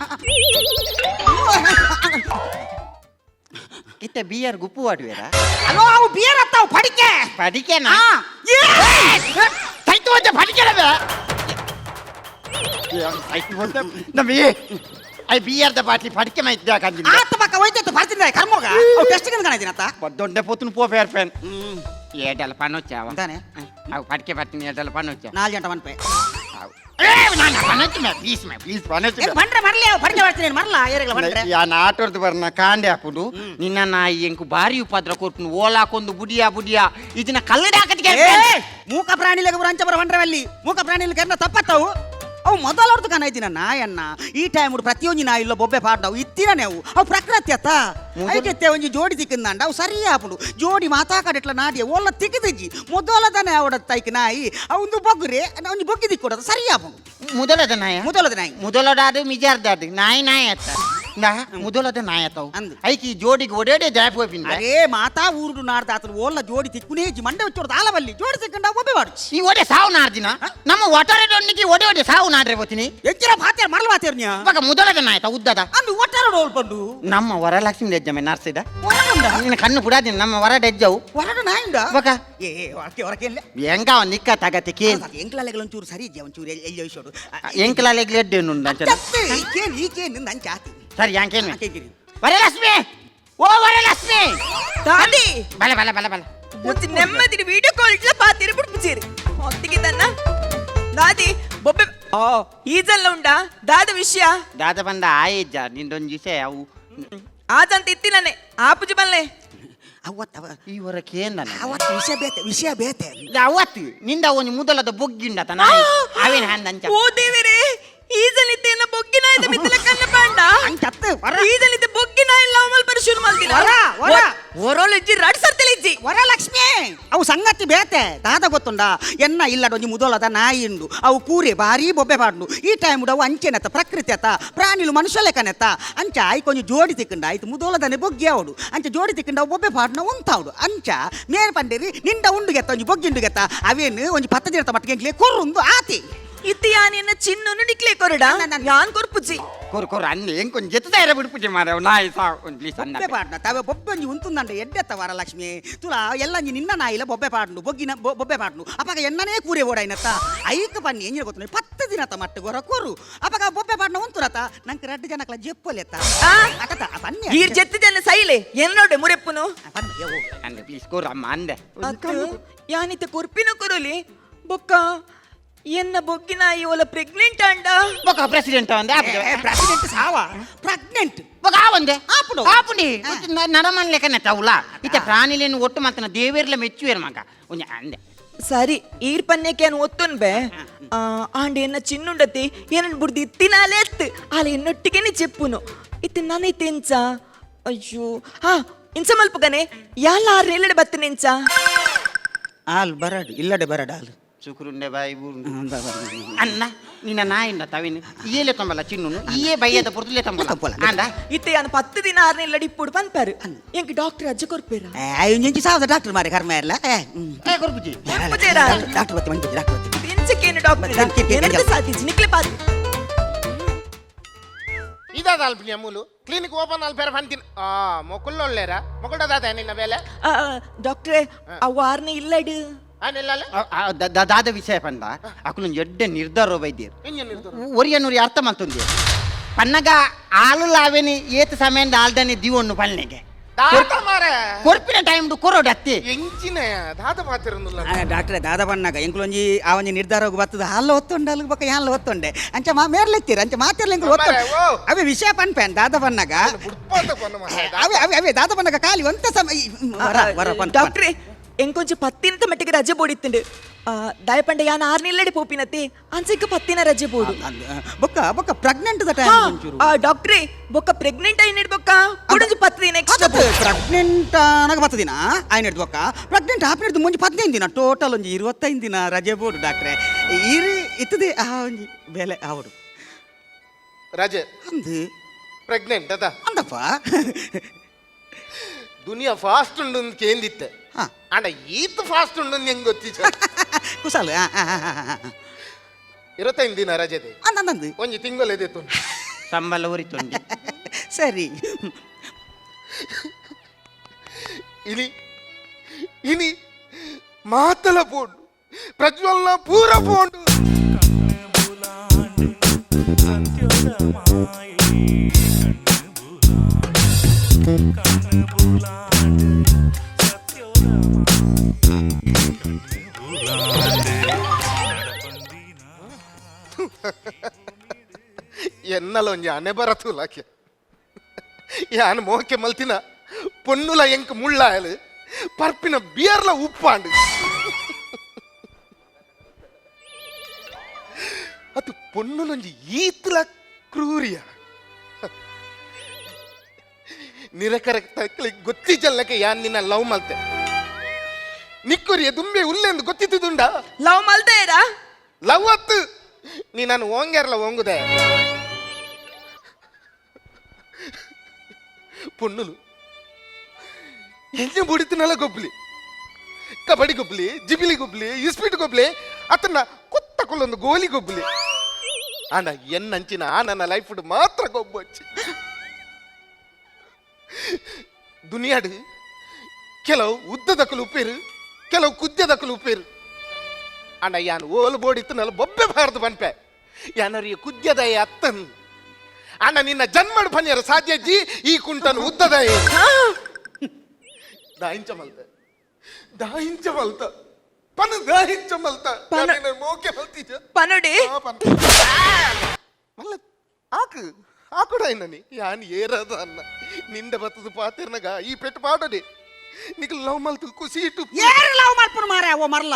ಇತ್ತ ಬಿಆರ್ ಗುಪ್ಪು ವಾಡುವೇರ ಅಲೋ ಅವು ಬಿಯರ್ ಅತ್ತಾವು ಪಡಿಕೆ ಪಡಿಕೆನಾ ತೈತು ಹೋದ ಪಡಿಕೆನವೇ ನಮಗೆ I beer the ಬಾಟ್ಲಿ ಪಡಿಕೆ ಮೈದ್ದ ಕಂದಿಲ್ಲ ಆತ ಪಕ್ಕ ಹೋಯ್ತು ಬರ್ತಿದ್ದೆ ಕರ್ಮೋಗ ಅವು ಟೆಸ್ಟ್ ಕಾಣಿದ್ದೀನಿ ಅತ್ತ ದೊಡ್ಡ ಪೊತ್ತುನು ಪೋ ಫೇರ್ ಫ್ಯಾನ್ ಏಟಲ್ಲ ಪನೊಚ್ಚಾವ ಅಂತಾನೆ ಅವು ಪಡಿಕೆ ಬರ್ತೀನಿ ಏಟಲ್ಲ ಪನೊಚ್ಚ ನಾಲ್ಕು ಗಂಟೆ ಮನ್ಪೆ ಬಂಡ್ರೆ ಮರ್ಲಿ ಅವು ಪಡಿಕೆ ಬರ್ತೀನಿ ಮರ್ಲ ಏರಿಗಳ ಬಂಡ್ರೆ ಯಾನ್ ಆಟೋರ್ದು ಬರ್ನ ಕಾಂಡೆ ಹಾಕುದು ನಿನ್ನ ನಾಯಿ ಎಂಕು ಭಾರಿ ಉಪದ್ರ ಕೊರ್ಪುನು ಓಲಾಕೊಂದು ಬುಡಿಯಾ ಬುಡಿಯಾ ಇದನ್ನ ಕಲ್ಲಡ ಹಾಕತ್ತಿಗೆ ಮೂಕ ಪ್ರಾಣಿಲೆಗೆ ಬರ ಅಂಚ ಬರ ಬಂಡ್ರೆ ಅಲ್ಲಿ ಮೂಕ ಪ್ರಾಣಿಲೆ ಕರ್ನ ತಪ್ಪತ್ತವು ಅವು ಮೊದಲವ್ರದ್ದು ಕಾಣ ಇದ್ದೀನ ನಾಯನ್ನ ಈ ಟೈಮ್ ಪ್ರತಿಯೊಂದು ನಾಯಿ ಇಲ್ಲ ಬೊಬ್ಬೆ ಪಾಡ್ನವು ಇತ್ತಿನ ಅವು ಅವು ಪ್ರಕೃತಿ ಅತ್ತ ಐಕೆ ಒಂಜಿ ಜೋಡಿ ತಿಕ್ಕಂದಾಂಡ ಅವು ಸರಿ ಆಪುಂಡು ಜೋಡಿ ಮಾತಾ ಕಡೆಟ್ಲ ನಾಡಿಯ ಓಲ ತಿಕ್ಕಿದಿಜ್ಜಿ ಮೊದಲದನೆ ಅವಡ ತೈಕ್ ನಾಯಿ ಅವು ಬೊಗ್ಗುರೆ ಒಂಜಿ ಬೊಗ್ಗಿ ದಿಕ್ಕೊಡದು ಸರಿ ಆಪುಂಡು ಮೊದಲದ ನಾಯ ಮೊದಲದ ನಾಯಿ ಮೊದಲದಾದು ಮಿಜಾರ್ದಾದು ನಾಯಿ ನಾಯಿ ಅತ್ತ ನಾ ಮೊದಲದ ನಾಯಿ ಅತ್ತವು ಅಂದು. ಐಕಿ ಜೋಡಿಗೆ ಒಡೇಡೆ ಜಾಯ್ ಹೋಪಿನ ಅರೇ ಮಾತಾ ಊರುಡು ನಾಡ್ದ ಆತನ ಓಲ್ಲ ಜೋಡಿ ತಿಕ್ಕುನೇ ಮಂಡೆ ಹೊಚ್ಚೋಡ್ದು ಆಲವಲ್ಲಿ ಜೋಡಿ ತಿಕ್ಕಂಡ ಒಬ್ಬೆ ಮಾಡು ಈ ಒಡೆ ಸಾವು ನಾಡ್ದಿನ ನಮ್ಮ ಒಟಾರೆ ದೊಣ್ಣಿಗೆ ಒಡೆ ಒಡೆ ಸಾವು ನಾಡ್ರೆ ಹೋತೀನಿ ಎಜ್ಜಿರ ಬಾತೇರ್ ಮರಲ್ ಬಾತೇರ್ ನ್ಯಾ ಇವಾಗ ಮೊದಲದ ನಾಯಿ ಅತ್ತ ಉದ್ದದ ಅಂದು ಒಟ್ಟಾರ ರೋಲ್ ಬಂಡು ನಮ್ಮ ವರಲಕ್ಷ್ಮಿ ದೆಜ್ಜಮೆ ನರ್ಸಿದ ಹೊರಗುಂಡ ನಿನ್ನ ಕಣ್ಣು ಪುಡಾದಿನ ನಮ್ಮ ವರ ಡೆಜ್ಜವು ಹೊರಡು ನಾಯುಂಡ ಬಕ ಏ ಹೊರಕೆ ಹೊರಕೆ ಇಲ್ಲ ಎಂಗ ಅವನ್ ನಿಕ್ಕ ತಗತಿ ಕೇನ್ ಎಂಕ್ಲಾಲೆಗಳು ಒಂಚೂರು ಸರಿ ಇದ್ಯಾ ಒಂಚೂರು ಎಲ್ಲಿ ಒಯ್ಸೋಡು ಎಂಕಲಾಲೆಗ್ಲೆ ಎಡ್ಡೇನು ಈಕೇನು ಈಕೇನು ನಿಂದ ಅಂಚೆ ಆತಿ ಸರಿ ಯಾಂಕೇನು ಕೇಕಿರಿ ವರಲಕ್ಷ್ಮಿ ಓ ವರಲಕ್ಷ್ಮಿ ದಾದಿ ಬಲ ಬಲ ಬಲ ಬಲ ಒಂಜಿ ನೆಮ್ಮದಿನ ವಿಡಿಯೋ ಕಾಲ್ ಇಟ್ಲ ಪಾತಿರ ಬಿಡ್ಪುಜೇರಿ ಹೊತ್ತಿಗೆ ತನ್ನ ದಾದಿ ಬೊಬ್ಬೆ ಆ ಈಜಲ್ಲ ಉಂಡಾ ದಾದ ವಿಷಯ ದಾದ ಬಂದ ಆಯಜ್ಜ ನಿಂದೊಂದು ವಿಷಯ ಅವು ಆಜಂತ ಇತ್ತಿನನೆ ಆಪುಜಿ ಬಲ್ಲೆ ಅವತ್ತವ ಈ ವರಕ್ಕೆ ಅವತ್ತು ವಿಷಯ ಬೇತೆ ವಿಷಯ ಬೇತೆ ಅವತ್ತು ನಿಂದ ಒಂದು ಮೊದಲದ ಬೊಗ್ಗಿಂಡ ನಾಯಿ ಅವೇನ ಹಂದ ಓ ದೇವರೇ ಈಜಲಿದ್ದೆ ಬೊಗ್ಗಿನ ಮಿತ್ತಲ ಕನ್ನ ಪಾಂಡ ಅಂಚತ್ತು ವರ ಈಜಲಿದ್ದೆ ಬೊಗ್ಗಿನ ಇಲ್ಲ ಅಮಲ್ ಪರಿ ಶುರು ಮಾಡ್ದಿನ ವರ, ವರ. ಒರೋಲು ಇಜ್ಜಿ ರಡ್ ಸರ್ತಿಲ ಇಜ್ಜಿ ವರಲಕ್ಷ್ಮಿ ಅವು ಸಂಗತಿ ಬೇತೆ ದಾದ ಗೊತ್ತುಂಡ ಎನ್ನ ಇಲ್ಲಡ ಒಂಜಿ ಮುದೋಲದ ನಾಯಿ ಉಂಡು ಅವು ಕೂರೆ ಭಾರಿ ಬೊಬ್ಬೆ ಪಾಡ್ನು ಈ ಟೈಮ್ ಅವು ಅಂಚೆನತ್ತ ಪ್ರಕೃತಿ ಅತ್ತ ಪ್ರಾಣಿಲು ಮನುಷ್ಯ ಲೆಕ್ಕನೆತ್ತ ಅಂಚ ಆಯ್ಕೊಂಜಿ ಜೋಡಿ ತಿಕ್ಕಂಡ ಆಯ್ತು ಮುದೋಲದನೆ ಬೊಗ್ಗಿ ಅವಡು ಅಂಚ ಜೋಡಿ ತಿಕ್ಕಂಡ ಅವು ಬೊಬ್ಬೆ ಪಾಡ್ನ ಉಂತಾವಡು ಅಂಚ ಮೇನ್ ಪಂಡೇರಿ ನಿಂಡ ಉಂಡುಗೆತ್ತ ಒಂಜಿ ಬೊಗ್ಗಿ ಉಂಡುಗೆತ್ತ ಅವೇನು ಒಂಜಿ ಪತ್ತ ದಿನತ ಮಟ್ಟಿಗೆ ಕೊರ್ರುಂದು ಆತಿ ಇತ್ತು ಯಾನೇನ ಚಿನ್ನನು ನಿಕ್ಲೆ ಕೊರಡ ಯಾನ್ ಕೊರ್ಪುಜಿ ಕೊರು ಕೊರು ಅನ್ನ ಎಂಕೊಂದು ಜೊತೆ ತಯಾರ ಬಿಡ್ಪುಜಿ ಮಾರವ್ ನಾಯಿ ಸಾವು ಒಂದು ಪ್ಲೀಸ್ ಅನ್ನ ಬೊಬ್ಬೆ ಪಾಡ್ನ ತಾವೆ ಬೊಬ್ಬೆ ಒಂಜಿ ಉಂತುಂದಂಡ ಎಡ್ಡೆತ್ತ ವರಲಕ್ಷ್ಮಿ ತುಲಾ ಎಲ್ಲ ಒಂಜಿ ನಿನ್ನ ನಾಯಿಲ ಬೊಬ್ಬೆ ಪಾಡ್ನು ಬೊಗ್ಗಿನ ಬೊಬ್ಬೆ ಪಾಡ್ನು ಅಪಗ ಎನ್ನನೇ ಕೂರೆ ಓಡಾಯ್ನತ್ತ ಐಕ ಪನ್ನಿ ಎಂಜಿನ ಗೊತ್ತು 10 ದಿನತ ಮಟ್ಟು ಗೊರ ಕೊರು ಅಪಗ ಬೊಬ್ಬೆ ಪಾಡ್ನ ಉಂತುರತ ನಂಗೆ ರಡ್ಡು ಜನಕ್ಲ ಜೆಪ್ಪೊಲೆತ್ತ ಅಕತ ಪನ್ನಿ ಈರ್ ಜೆತ್ತು ಜನ ಸೈಲೆ ಎನ್ನೋಡೆ ಮುರೆಪ್ಪುನು ಪನ್ನಿ ಯವ್ವ. ಅಂದೆ ಪ್ಲೀಸ್ ಕೊರು ಅಮ್ಮ ಅಂದೆ ಅತ್ತು ಯಾನಿತ ಕೊರ್ಪಿನ ಕೊರಲಿ ಬೊಕ್ಕ ಎನ್ನ ಬೊಗ್ಗಿನ ಓಲ ಪ್ರೆಗ್ನೆಂಟ್ ಅಂಡ ಬೊಕ್ಕ ಪ್ರೆಸಿಡೆಂಟ್ ಅಂದೆ ಪ್ರೆಸಿಡೆಂಟ್ ಸಾವ ಪ್ರೆಗ್ನೆಂಟ್ ಬೊಕ್ಕ ಆವಂದೆ ಆಪುಡು. ಆಪುಂಡಿ ನರಮನ್ ಲೆಕ್ಕನೆ ತೌಲ ಇತ್ತ ಪ್ರಾಣಿಲೇನು ಒಟ್ಟು ಮಾತನ ದೇವೇರ್ಲ ಮೆಚ್ಚುವೇರ್ ಮಗ ಒಂಜಿ ಅಂದೆ ಸರಿ ಈರ್ ಪನ್ನೆಕ್ಕೆ ಅನ್ ಒತ್ತುನ್ ಬೆ ಆಂಡ ಎನ್ನ ಚಿನ್ನುಂಡತಿ ಏನನ್ ಬುಡ್ದು ಇತ್ತಿನಾಲೆ ಎತ್ತು ಆಲ ಎನ್ನೊಟ್ಟಿಗೆನೆ ಚೆಪ್ಪುನು ಇತ್ತ ನಾನೈತೆ ಎಂಚ ಅಯ್ಯೋ ಹಾ ಇಂಚ ಮಲ್ಪಗನೆ ಯಾಲ ಆರು ನೆಲ್ಲಡೆ ಬತ್ತನೆ ಎಂಚ ಆಲ್ ಬರಡು ಇಲ್ಲಡೆ ಬರಡು ಆಲ್ ಸುಕುರುಂಡೆ ಬಾಯಿ ಬೂರುಂಡೆ ಅನ್ನ ನಿನ್ನ ನಾಯಿಂದ ತವಿನ ಇಯೇಲೆ ತಂಬಲ್ಲ ಚಿನ್ನುನು ಇಯೇ ಬೈಯದ ಪೊರ್ತುಲೆ ತಂಬಲ್ಲ ಅಂದ ಇತ್ತೆ ಯಾನ್ 10 ದಿನ ಆರು ನೆಲ್ಲಡಿ ಇಪ್ಪುಡು ಪನ್ಪಾರು ಎಂಕ್ ಡಾಕ್ಟರ್ ಅಜ್ಜ ಕೊರ್ಪೇರ ಇಂಚಿ ಸಾವದ ಡಾಕ್ಟರ್ ಮಾರೆ ಕರ್ಮ ಎಲ್ಲ ಏ ಕೊರ್ಪುಜಿ ಕೊರ್ಪುಜೇರಾ? ಡಾಕ್ಟರ್ ಬತ್ತಿ ಮಂಡಿ ಡಾಕ್ಟರ್ ಬತ್ತಿ ಇಂಚಕ್ಕೇನು ಡಾಕ್ಟರ್ ಏನಂತ ಸಾಧಿಸಿ ನಿಕ್ಲೆ ಪಾತ್ ಇದಾದ ಅಲ್ಪಿನಿ ಅಮೂಲು ಕ್ಲಿನಿಕ್ ಓಪನ್ ಅಲ್ಪೇರ ಫಂತಿನ ಆ ಮೊಕುಲ್ಲೊಳ್ಳೇರ ಮೊಕುಲ್ಡ ದಾದ ನಿನ್ನ ಬೇಲೆ ಡಾಕ್ಟ್ರೇ ಅವು ಆರ್ನೆ ಇಲ್ಲಡು ದಾದ ವಿಷಯ ಪಂಡ ಅಕುಲು ಎಡ್ಡೆ ನಿರ್ಧಾರ ಬೈದೇರು ಒರಿಯನೂರಿ ಅರ್ಥ ಮಲ್ತೊಂದು ಪನ್ನಗ ಆಲು ಲಾವೇನಿ ಏತ್ ಸಮಯದ ಆಲ್ದನೆ ದಿವೊನ್ನು ಪಲ್ನೆಗೆ ಕೊರ್ಪಿನ ಟೈಮ್ ಕೊರೋಡು ಅತ್ತಿ ಎಂಚಿನ ದಾದ ಮಾತಿರೊಂದುಲ್ಲ ಡಾಕ್ಟ್ರೆ ದಾದ ಪನ್ನಾಗ ಎಂಕುಲೊಂಜಿ ಆ ಒಂಜಿ ನಿರ್ಧಾರ ಬರ್ತದ ಹಾಲು ಒತ್ತುಂಡೆ ಅಲ್ಲಿಗೆ ಬೊಕ್ಕ ಯಾನ್ಲ ಒತ್ತುಂಡೆ ಅಂಚ ಮಾ ಮೇರ್ಲೆತ್ತೀರ ಅಂಚ ಮಾತಿರ್ಲ ಎಂಕುಲು ಒತ್ತುಂಡೆ ಅವೇ ವಿಷಯ ಪನ್ಪೇನ್ ದಾದ ಪನ್ನಾಗ ಅವೇ ಅವೇ ಅವೇ ದಾದ ಪನ್ನಾಗ ಖಾಲಿ ಒಂತ ಸಮಯ ಡಾಕ್ಟ್ರೆ ಎಂಕೊಂಚ ಪತ್ತಿನತ ಮಟ್ಟಿಗೆ ರಜೆ ಬೋಡಿತ್ತುಂಡು ದಯಪಂಡ ಯಾನ್ ಆರ್ನಿಲ್ಲಡೆ ಪೋಪಿನತೆ ಅಂಚೆಗ್ ಪತ್ತಿನ ರಜೆ ಬೋಡು ಬೊಕ್ಕ ಬೊಕ್ಕ ಪ್ರೆಗ್ನೆಂಟ್ the time ಡಾಕ್ಟ್ರೆ ಬೊಕ್ಕ ಪ್ರೆಗ್ನೆಂಟ್ ಐನಿಡ್ ಬೊಕ್ಕ ಕುಡೊಂಜಿ 10 ದಿನ ಎಕ್ಸ್ಟ್ರಾ ಪ್ರೆಗ್ನೆಂಟ್ ಆನಗ 10 ದಿನ ಐನಿಡ್ ಬೊಕ್ಕ ಪ್ರೆಗ್ನೆಂಟ್ ಆಪಿನಿಡ್ದು ಮುಂಜಿ 15 ದಿನ ಟೋಟಲ್ ಒಂಜಿ 25 ದಿನ ರಜೆ ಬೋಡು ಡಾಕ್ಟ್ರೆ ಇರು ಇತ್ತದೆ ಆ ಒಂಜಿ ಬೆಲೆ ಆವಡು ರಜೆ ಅಂದು ಪ್ರೆಗ್ನೆಂಟ್ ಅದ ಅಂದಪ್ಪ ದುನಿಯಾ ಫಾಸ್ಟ್ ಉಂಡು ಕೇಂದಿತ್ತೆ ಅಂಡ ಈತ ಫಾಸ್ಟ್ ಉಂಡು ಹೆಂಗ್ ಗೊತ್ತಿಚ್ಚ ಕುಸಲ್ 25 ದಿನ ರಜೆ ಅಂದಂದು ಒಂಜಿ ತಿಂಗಳು ಎದೆತ್ತು ಸಂಬಳ ಉರಿತುಂಡಿ ಸರಿ ಇನಿ ಇನಿ ಮಾತಲ ಪೋಂಡು ಪ್ರಜ್ವಲ್ನ ಪೂರ ಪೋಂಡು ಎನ್ನಲ ಒಂಜಿ ಅನೆ ಬರತುಲಾಕೆ ಯಾನ್ ಮೋಕೆ ಮಲ್ತಿನ ಪೊನ್ನುಲ ಎಂಕ್ ಮುಳ್ಳಾಯಲು ಪರ್ಪಿನ ಬಿಯರ್ಲ ಉಪ್ಪಾಂಡು ಅದು ಪೊನ್ನುಲೊಂಜಿ ಈತ್ಲ ಕ್ರೂರಿಯ ನಿರಕರ ತಕ್ಲಿ ಗೊತ್ತಿಜಲ್ಲಕ್ಕೆ ಯಾನ್ ನಿನ್ನ ಲವ್ ಮಲ್ತೆ ನಿಕ್ಕುರಿಯ ದುಂಬೆ ಉಲ್ಲೆಂದು ಗೊತ್ತಿದ್ದುಂಡ ಲವ್ ಮಲ್ತೇರಾ ಲವ್ ಅತ್ತು ನೀ ನಾನು ಓಂಗ್ಯಾರಲ್ಲ ಓಂಗುದೆ ಪೊನ್ನುಲು ಎಣ್ಣೆ ಬುಡಿತಿನಲ್ಲ ಗೊಬ್ಲಿ ಕಬಡ್ಡಿ ಗೊಬ್ಲಿ ಜಿಬಿಲಿ ಗೊಬ್ಲಿ ಇಸ್ಪೀಟ್ ಗೊಬ್ಲಿ ಅತನ್ನ ಕೊತ್ತ ಕೊಲ್ಲೊಂದು ಗೋಲಿ ಗೊಬ್ಲಿ ಆಂಡ ಎನ್ನಂಚಿನ ಆ ನನ್ನ ಲೈಫ್ ಮಾತ್ರ ಗೊಬ್ಬೊಚ್ಚಿ ದುನಿಯಾಡು ಕೆಲವು ಉದ್ದದಕಲು ಉಪ್ಪೇರು ಕೆಲವು ಕುದ್ಯದಕಲು ಉಪ್ಪೇರು ಅಂಡ ಯಾನ್ ಓಲು ಬೋಡಿತ್ತು ಬೊಬ್ಬೆ ಬಾರದು ಬನ್ಪೆ ಯಾನರಿಯ ಕುದ್ಯದಯ ಅತ್ತನ್ ಅಣ್ಣ ನಿನ್ನ ಜನ್ಮಡು ಪನ್ಯರ ಸಾಧ್ಯ ಜಿ ಈ ಕುಂಟನು ಉದ್ದದಯ ದಾಯಿಂಚ ಮಲ್ತ ದಾಯಿಂಚ ಮಲ್ತ ಪನ ದಾಯಿಂಚ ಮಲ್ತ ಮೋಕೆ ಮಲ್ತಿಜ ಪನುಡಿ ಮಲ್ಲ ಆಕು ಆಕುಡ ನನಿ ಯಾನ್ ಏರದ ಅನ್ನ ನಿಂದ ಬತ್ತದ ಪಾತಿರ್ನಗ ಈ ಪೆಟ್ಟು ಪಾಡೋಡಿ ನಿಕ್ ಲವ್ ಮಲ್ತು ಖುಷಿ ಇಟ್ಟು ಏರು ಲವ್ ಮಲ್ಪುನು ಮಾರೆ ಓ ಮರ್ಲ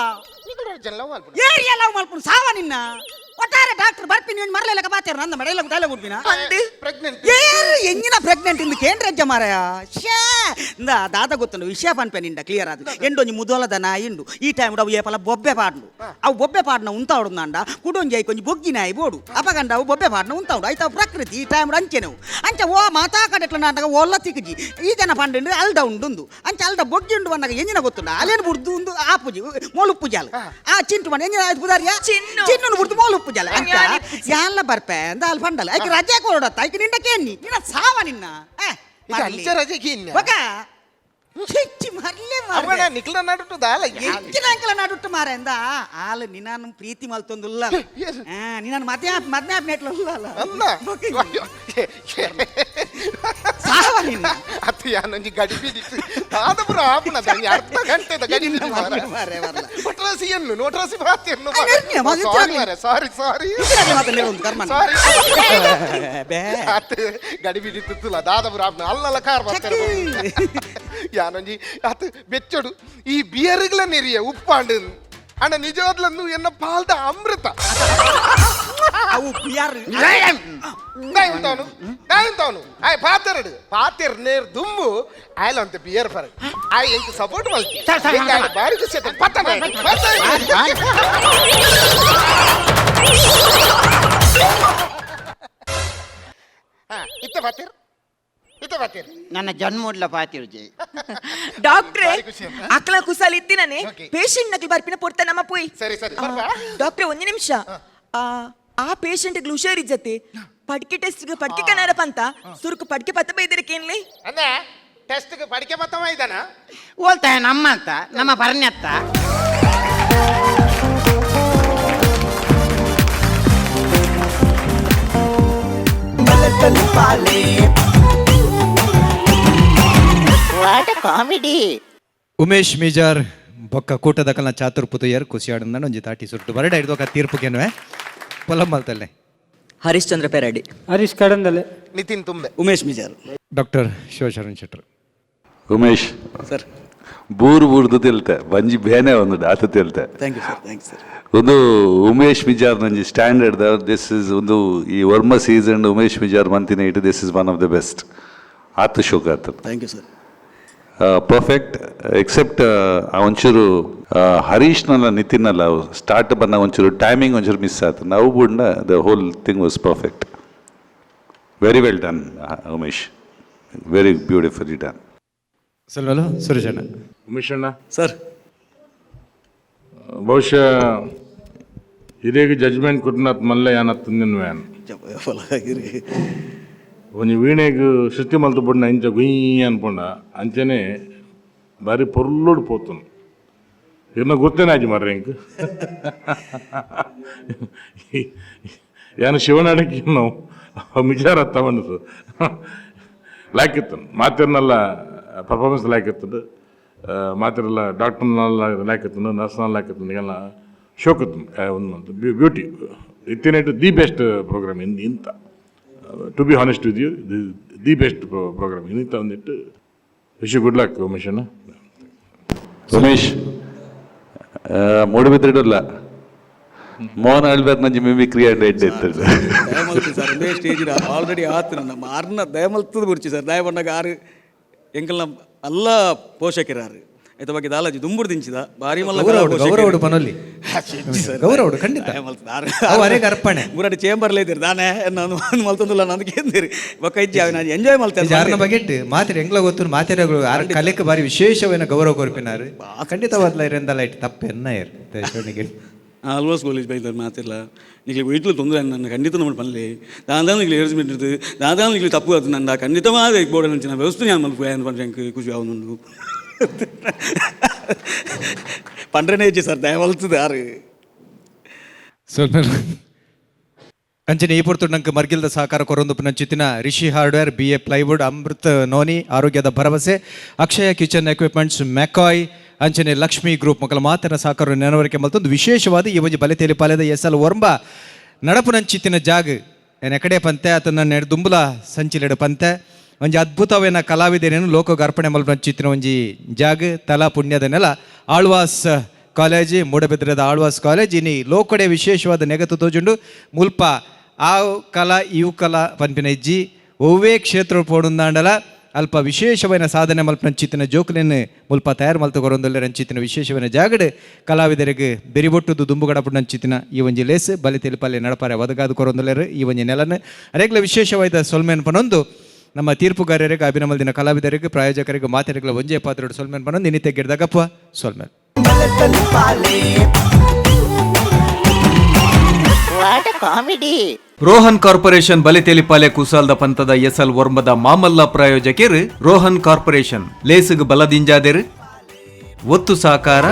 ಜನ ಲವ್ ಮಲ್ಪುನು ಏರಿಯ ಲವ್ ಮಲ್ಪುನು ಸಾವ ನಿನ್ನ ಒಟ್ಟಾರೆ ಡಾಕ್ಟರ್ ಬರ್ಪಿನಿ ನೀನು ಮರಲೆಲ್ಲ ಬಾತೇರು ನಂದ ಮಡೆಲ್ಲ ಡೈಲಾಗ್ ಬಿಡ್ಪಿನ ಪ್ರೆಗ್ನೆಂಟ್ ಏರು ಎಂಜಿನ ಪ್ರೆಗ್ನೆಂಟ್ ಇಂದು ಕೇಂದ್ರ ಅಜ್ಜ ಮಾರಾಯ ಶೇ ಇಂದ ದಾದ ಗೊತ್ತುಂಡು ವಿಷಯ ಪನ್ಪೆ ನಿಂಡ ಕ್ಲಿಯರ್ ಆದ ಎಂಡೊಂಜಿ ಮುದೋಲದ ನಾಯಿಂಡು ಈ ಟೈಮ್ ಅವು ಏಪಲ ಬೊಬ್ಬೆ ಪಾಡ್ನು ಅವು ಬೊಬ್ಬೆ ಪಾಡ್ನ ಉಂತಾವಡು ನಾಂಡ ಕುಡೊಂಜಿ I ಕೊಂಜಿ ಬೊಗ್ಗಿನಾಯಿ ಬೋಡು ಅಪಗಂಡ ಅವು ಬೊಬ್ಬೆ ಪಾಡ್ನ ಉಂತಾವಡು ಆಯ್ತು ಅವು ಪ್ರಕೃತಿ ಈ ಟೈಮ್ ಅಂಚೆನವು ಅಂಚೆ ಓ ಮಾತಾ ಕಡೆಟ್ಲ ನಾಟಕ ಓಲ್ಲ ತಿಕ್ಕಜಿ ಈ ಜನ ಪಂಡು ಅಲ್ದ ಉಂಡುಂದು ಅಂಚೆ ಅಲ್ದ ಬೊಗ್ಗಿ ಉಂಡು ಬಂದಾಗ ಎಂಜಿನ ಗೊತ್ತುಂಡ ಅಲ್ಲೇನು ಬುಡ್ದು ಉಂದು ಆಪುಜಿ ಮೋಲುಪ್ಪು ಜಾಲ ಆ ಚಿಂಟು ಮನೆ ಎಂಜಿನ ಆಯ್ತು ಪುದಾರಿಯ ಚಿನ್ನು ಬುಡ್ದು ಮೋಲುಪ್ಪು ಜಾಲ ಅಂಚ ಯಾಲ್ಲ ಬರ್ಪೆ ಅಂದ ಅಲ್ಲಿ ಪಂಡಲ್ಲ ಐಕೆ ರಜೆ ಕೊಡತ್ತ ಐಕೆ ನಿಂಡ ಕೇನಿ ನಿನ್ನ ಸಾವ ನಿನ್ನ ನಡುಟ್ಟು ಮಾರೆ ಅಂದ ಆಲ್ ನಿನ್ನಾನು ಪ್ರೀತಿ ಮಲ್ತೊಂದುಲ್ಲ ನಿನ್ನಾನು ಮದ್ಯ ಮದ್ಯ ಸಾವ ನಿನ್ನ ಅತ್ತು ಯಾನೊಂಜಿ ಗಡಿ ಬಿಡಿತ್ತು ದಾದಪುರ ಆಪುನ ಅರ್ಧ ಗಂಟೆದ ಗಡಿ ಒಟ್ರಾಸಿ ಎನ್ನು ನೋಟ್ರಾಸಿ ಬಾತೆನ್ನು ಸಾರಿ ಸಾರಿ ಸಾರಿ ಅತ್ತು ಗಡಿ ಬಿಡಿತ್ತುಲ್ಲ ದಾದಪುರ ಆಪುನ ಅಲ್ಲಲ್ಲ ಕಾರ್ ಬರ್ತಾರೆ ಯಾನೊಂಜಿ ಅತ್ತು ಬೆಚ್ಚೊಡು ಈ ಬಿಯರ್ಗಳ ನೆರಿಯ ಉಪ್ಪಾಂಡು ಅಣ್ಣ ನಿಜವಾದ್ಲನ್ನು ಎನ್ನ ಪಾಲ್ದ ಅಮೃತ ಅವು ಬಿಯರ್ ದಾಯಿಂತಾವನು ದಾಯಿಂತಾವನು ಆಯ್ ಪಾತೆರಡು ಪಾತೆರ್ ನೇರ್ ದುಂಬು ಆಯ್ಲ ಅಂತ ಬಿಯರ್ ಫರ್ ಆಯ್ ಎಂಕ್ ಸಪೋರ್ಟ್ ಮಲ್ತಿ ಬಾರಿ ಖುಷಿ ಆಯ್ತು ಪತ್ತನ ಇತ್ತ ಪಾತೆರ್ ಇತ್ತ ಪಾತೆರ್ ನನ್ನ ಜನ್ಮೂಡ್ಲ ಪಾತಿರು ಜೈ ಡಾಕ್ಟ್ರೆ ಅಕ್ಲ ಕುಸಾಲಿ ಇತ್ತಿನನೆ ಪೇಷಂಟ್ ನಕಲಿ ಬರ್ಪಿನ ಪೊರ್ತ ನಮ್ಮ ಪೋಯ್ ಸರಿ ಸರಿ ಡಾಕ್ಟ್ರೆ ಒಂದು ನಿಮಿಷ ಆ ಪೇಷಂಟ್ ಹುಷಾರಿಜ್ಜತೆ ಪಡ್ಕೆ ಟೆಸ್ಟ್ ಪಡ್ಕೆ ಕನಾರ ಪಂತ ಸುರುಕು ಪಡ್ಕೆ ಪತ್ತ ಬೈದಿರಕೇನ್ಲಿ ಅಂದೆ ಟೆಸ್ಟ್ ಪಡಿಕೆ ಪತ್ತವ ಇದ್ದಾನ ಓಲ್ತಾ ನಮ್ಮ ಅಂತ ನಮ್ಮ ಪರಣ್ಯತ್ತ. Comedy. Umesh Mijar ಬೊಕ್ಕ ಕೂಟದಕಲ್ನ ಚಾತುರ್ಪುತುಯರ್ ಕುಸಿಯಾಡಂದ ಒಂಜಿ ತಾಟಿ ಸುಟ್ಟು ಬರಡ ಹಿಡ್ದೊಕ ತೀರ್ಪುಗೆನ್ವೆ ಪೊಲಂಬಲ್ತಲ್ಲೆ. ಹರಿಶ್ಚಂದ್ರ ಪೆರಡಿ, ಹರೀಶ್ ಕಡಂದಲೆ, ನಿತಿನ್ ತುಂಬೆ, ಉಮೇಶ್ ಮಿಜಾರ್, ಡಾಕ್ಟರ್ ಶಿವಶರಣ್ ಶೆಟ್ಟರ್. ಉಮೇಶ್ ಸರ್, ಬೂರು ಬೂರ್ದು ತೆಲ್ತೆ ಬಂಜಿ ಬೇನೆ ಒಂದು ಆತ ತೆಲ್ತೆ. Thank you sir, thank you sir. ಒಂದು Umesh Mijar ನಂಜಿ standard this is ಒಂದು ಈ ವರ್ಮ ಸೀಸನ್ ಉಮೇಶ್ ಮಿಜಾರ್ ಮಂತಿನ ಇಟ್ಟು this is one of the best. ಆತ ಶೋಕ ಆತ. Thank you sir. Perfect except ಒಂಚೂರು ಹರೀಶ್ನಲ್ಲ ನಿತಿನಲ್ಲ ಸ್ಟಾರ್ಟ್ ಬಂದಾಗ ಒಂಚೂರು ಟೈಮಿಂಗ್ ಒಂಚೂರು ಮಿಸ್ ಆಯ್ತು. ನಾವು ಬುಡ್ನ the whole thing was perfect. Very well done Umesh, very beautifully done. ಸಲ್ವಲು ಸುರಜನ. ಉಮೇಶಣ್ಣ sir, ಬಹುಶಃ ಹಿರಿಯಗೆ ಜಜ್ಮೆಂಟ್ ಕೊಟ್ಟನಾತ್ ಮಲ್ಲ ಯಾನತ್ತು ನಿನ್ವೇನ್ ಒಂಜಿ ವೀಣೆಗ್ ಸೃಷ್ಟಿ ಮಲ್ತು ಬೊಡ್ನ ಇಂಚ ಗುಯ್ ಅನ್ಪೊಂಡ ಅಂಚನೆ ಬಾರಿ ಪೊರ್ಲುಡು ಪೋತುನು ಇರ್ನ ಗೊತ್ತೇನೆ ಆಜಿ ಮಾರ್ರೆ ಇಂಕ್ ಯಾನು ಶಿವನಾಡಕ್ಕೆ ನಾವು ಮಿಜಾರ ತಗೊಂಡು ಲಾಯ್ಕಿತ್ತನು ಮಾತಿರ್ನಲ್ಲ ಪರ್ಫಾರ್ಮೆನ್ಸ್ ಲಾಯ್ಕಿತ್ತದು ಮಾತಿರಲ್ಲ ಡಾಕ್ಟರ್ನೆಲ್ಲ ಲಾಯ್ಕಿತ್ತನು ನರ್ಸ್ನೆಲ್ಲ ಲಾಯ್ಕಿತ್ತನು ಎಲ್ಲ ಶೋಕತ್ತನು ಒಂದು ಬ್ಯೂಟಿ ಇತ್ತಿನ the best program in ಇಂತ. To be honest with you, the best program ಇನ್ನಿಂತ ಒಂದಿಟ್ಟು. Wish you good luck Umesh ಅಣ್ಣ. ಉಮೇಶ್ ಮೂಡುಬಿದ್ರಿಡಲ್ಲ ಮೋಹನ್ ಆಳ್ವೇರ್ ನಂಜಿ ಮಿಮಿಕ್ರಿ ಅಂಡ್ ಎಡ್ಡೆ ಇತ್ತು. ದಯಮಲ್ತು ಸರ್, ಒಂದೇ ಸ್ಟೇಜ್ ಆಲ್ರೆಡಿ ಆತು ನಮ್ಮ ಆರ್ನ ದಯಮಲ್ತದ ಗುರ್ಚಿ ಸರ್. ದಯ ಬಂದಾಗ ಆರು ಎಂಕಲ್ನ ಅಲ್ಲ ಪೋಷಕರಾರು ಆಯ್ತ ಬಗ್ಗೆ ದಾಲಾಜಿ ದುಂಬುರು ದಿಂಚಿದ ಭಾರಿ ಮಲ್ಲ ಗೌರವಡು, ಗೌರವಡು ಪನೊಲ್ಲಿ. ಗೌರವಡು ಖಂಡಿತ. ಅವು ಅರೆಗ್ ಅರ್ಪಣೆ. ಮುರಡಿ ಚೇಂಬರ್ ಇದ್ದೀರಿ ದಾನೆ ನಾನು ಮಲ್ತಂದುಲ್ಲ ನಾನು ಕೇಂದಿರಿ ಬೊಕ್ಕ ಇಜ್ಜಿ ಅవి ನಾನು ಎಂಜಾಯ್ ಮಲ್ತೇನೆ. ಯಾರನ್ನ ಬಗೆಟ್ ಮಾತಿರ ಎಂಗ್ಲ ಗೊತ್ತು ಮಾತಿರಗಳು ಆರ್ ಕಲೆಕ್ ಬಾರಿ ವಿಶೇಷವೇನ ಗೌರವ ಕೊರ್ಪಿನಾರು ಖಂಡಿತವಾದ್ಲ ಇರಂದಲ್ಲ ಇಟ್ಟು ತಪ್ಪು ಎನ್ನ ಇರ್ ಶಿವನಿಗೆ. ಆಲ್ವಾಸ್ ಕಾಲೇಜ್ ಬೈತಾರೆ ಮಾತಿಲ್ಲ ನಿಗ್ಲಿ ವೈಟ್ಲು ತೊಂದರೆ ನನ್ನ ಖಂಡಿತ ನಮ್ಮ ಪನ್ಲಿ ದಾದಾನು ನಿಗ್ಲಿ ಏರ್ಸ್ಮೆಂಟ್ ಇರ್ತದೆ ದಾದಾನು ನಿಗ್ಲಿ ತಪ್ಪು ಅದು ನನ್ನ ಖಂಡಿತವಾದ ಬೋರ್ಡ್ ನಂಚಿನ ವ್ಯವಸ್ಥೆ ನಾನು ಮಲ್ಪ ಏನು ಪಂಡ್ರೆ ಎಂಕ್ ಖುಷಿ ಆವನುಂಡು ಪಂಡ್ರನೇ ಇಜ್ಜಿ ಸರ್ ದಯವಲ್ತದೆ ಆರು. ಸ್ವಲ್ಪ ಅಂಚನೆ ಈ ಪೊರ್ತು ನಂಗೆ ಮರ್ಗಿಲ್ದ ಸಹಕಾರ ಕೊರೊಂದು ಪುನಂಚಿತ್ತಿನ Rishi hardware, B A plywood, Amrit noni, ಆರೋಗ್ಯದ ಭರವಸೆ, ಅಕ್ಷಯ ಕಿಚನ್ ಎಕ್ವಿಪ್ಮೆಂಟ್ಸ್, ಮೆಕಾಯ್, ಅಂಚನೆ ಲಕ್ಷ್ಮೀ ಗ್ರೂಪ್ ಮಕ್ಕಳ ಮಾತಿನ ಸಹಕಾರ ನೆನವರಿಕೆ ಮಲ್ತೊಂದು ವಿಶೇಷವಾದ ಈ ಒಂಜಿ ಬಲೆ ಪಾಲೆದ ಎಸ್ ಎಲ್ ಒರ್ಂಬ ನಡಪುನಂಚಿತ್ತಿನ ಜಾಗ ಏನ್ ಎಕಡೆ ಪಂತೆ ಆತನ ದುಂಬುಲ ಸಂಚಿಲೆಡು ಪಂತೆ ಒಂಜಿ ಅದ್ಭುತವೇನ ಕಲಾವಿದನೇನು ಲೋಕಗ್ ಅರ್ಪಣೆ ಮಲ್ಪಂಚಿತ್ತಿನ ಒಂಜಿ ಜಾಗ ತಲಾ ಪುಣ್ಯದ ನೆಲ ಆಳ್ವಾಸ್ ಕಾಲೇಜ್, ಮೂಡಬಿದ್ರದ ಆಳ್ವಾಸ್ ಕಾಲೇಜ್. ಇನಿ ಲೋಕಡೆ ವಿಶೇಷವಾದ ನೆಗತು ತೋಜುಂಡು ಮುಲ್ಪ ಆ ಕಲಾ ಇವು ಕಲಾ ಪನ್ಪಿನ ಇಜ್ಜಿ ಒವ್ವೇ ಕ್ಷೇತ್ರ ಪೋಡುಂದಾಂಡಲ ಅಲ್ಪ ವಿಶೇಷವೈನ ಸಾಧನೆ ಮಲ್ಪನಂಚಿತ್ತಿನ ಜೋಕುಲೆನ್ ಮುಲ್ಪ ತಯಾರು ಮಲ್ತು ಕೊರೊಂದುಲ್ಲೆ ರಂಚಿತ್ತಿನ ವಿಶೇಷವೈನ ಜಾಗಡ್ ಕಲಾವಿದರಿಗೆ ಬೆರಿಬೊಟ್ಟುದು ದುಂಬುಗಡಪುನಂಚಿತ್ತಿನ ಈ ಒಂಜಿ ಲೇಸ್ ಬಲಿ ತೆಲಿಪಲ್ಲಿ ನಡಪಾರೆ ಒದಗಾದು ಕೊರೊಂದುಲ್ಲೆರು ಈ ಒಂಜಿ ನೆಲನ್ ಅರೇಗ್ಲ ವಿಶೇಷವಾದ ಸೊಲ್ಮೆನ್ ಪನೊಂದು ನಮ್ಮ ತೀರ್ಪುಗಾರರಿಗೆ ಅಭಿನಮಲ್ದಿನ ಕಲಾವಿದರಿಗೆ ಪ್ರಾಯೋಜಕರಿಗೆ ಮಾತೆರಿಗಳ ಒಂಜೇ ಪಾತ್ರೋಡು ಸೊಲ್ಮೆನ್ ಪನೊಂದು ಇನ್ನಿತೆ ಗಿಡ್ದಾಗಪ್ಪ ಸೊಲ್ಮೆನ್. ಕಾಮಿಡಿ. ರೋಹನ್ ಕಾರ್ಪೊರೇಷನ್ ಬಲಿತೇಲಿಪಾಲೆ ಕುಸಾಲ್ದ ಪಂತದ ಎಸ್ಎಲ್ ವರ್ಮದ ಮಾಮಲ್ಲ ಪ್ರಾಯೋಜಕಿರ್ ರೋಹನ್ ಕಾರ್ಪೊರೇಷನ್ ಲೇಸುಗ್ ಬಲದಿಂಜಾದೆರ್ ಒತ್ತು ಸಾಕಾರ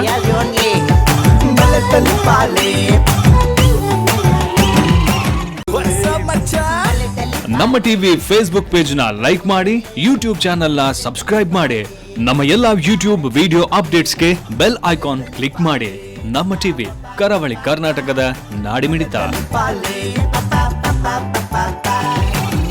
ನಮ್ಮ TV Facebook page ನ ಲೈಕ್ ಮಾಡಿ, ಯೂಟ್ಯೂಬ್ ಚಾನೆಲ್ ನ ಸಬ್ಸ್ಕ್ರೈಬ್ ಮಾಡಿ, ನಮ್ಮ ಎಲ್ಲಾ ಯೂಟ್ಯೂಬ್ ವಿಡಿಯೋ ಅಪ್ಡೇಟ್ಸ್ಗೆ bell icon click ಮಾಡಿ. ನಮ್ಮ ಟಿವಿ ಕರಾವಳಿ ಕರ್ನಾಟಕದ ನಾಡಿಮಿಡಿತ. Pa pa pa pa pa.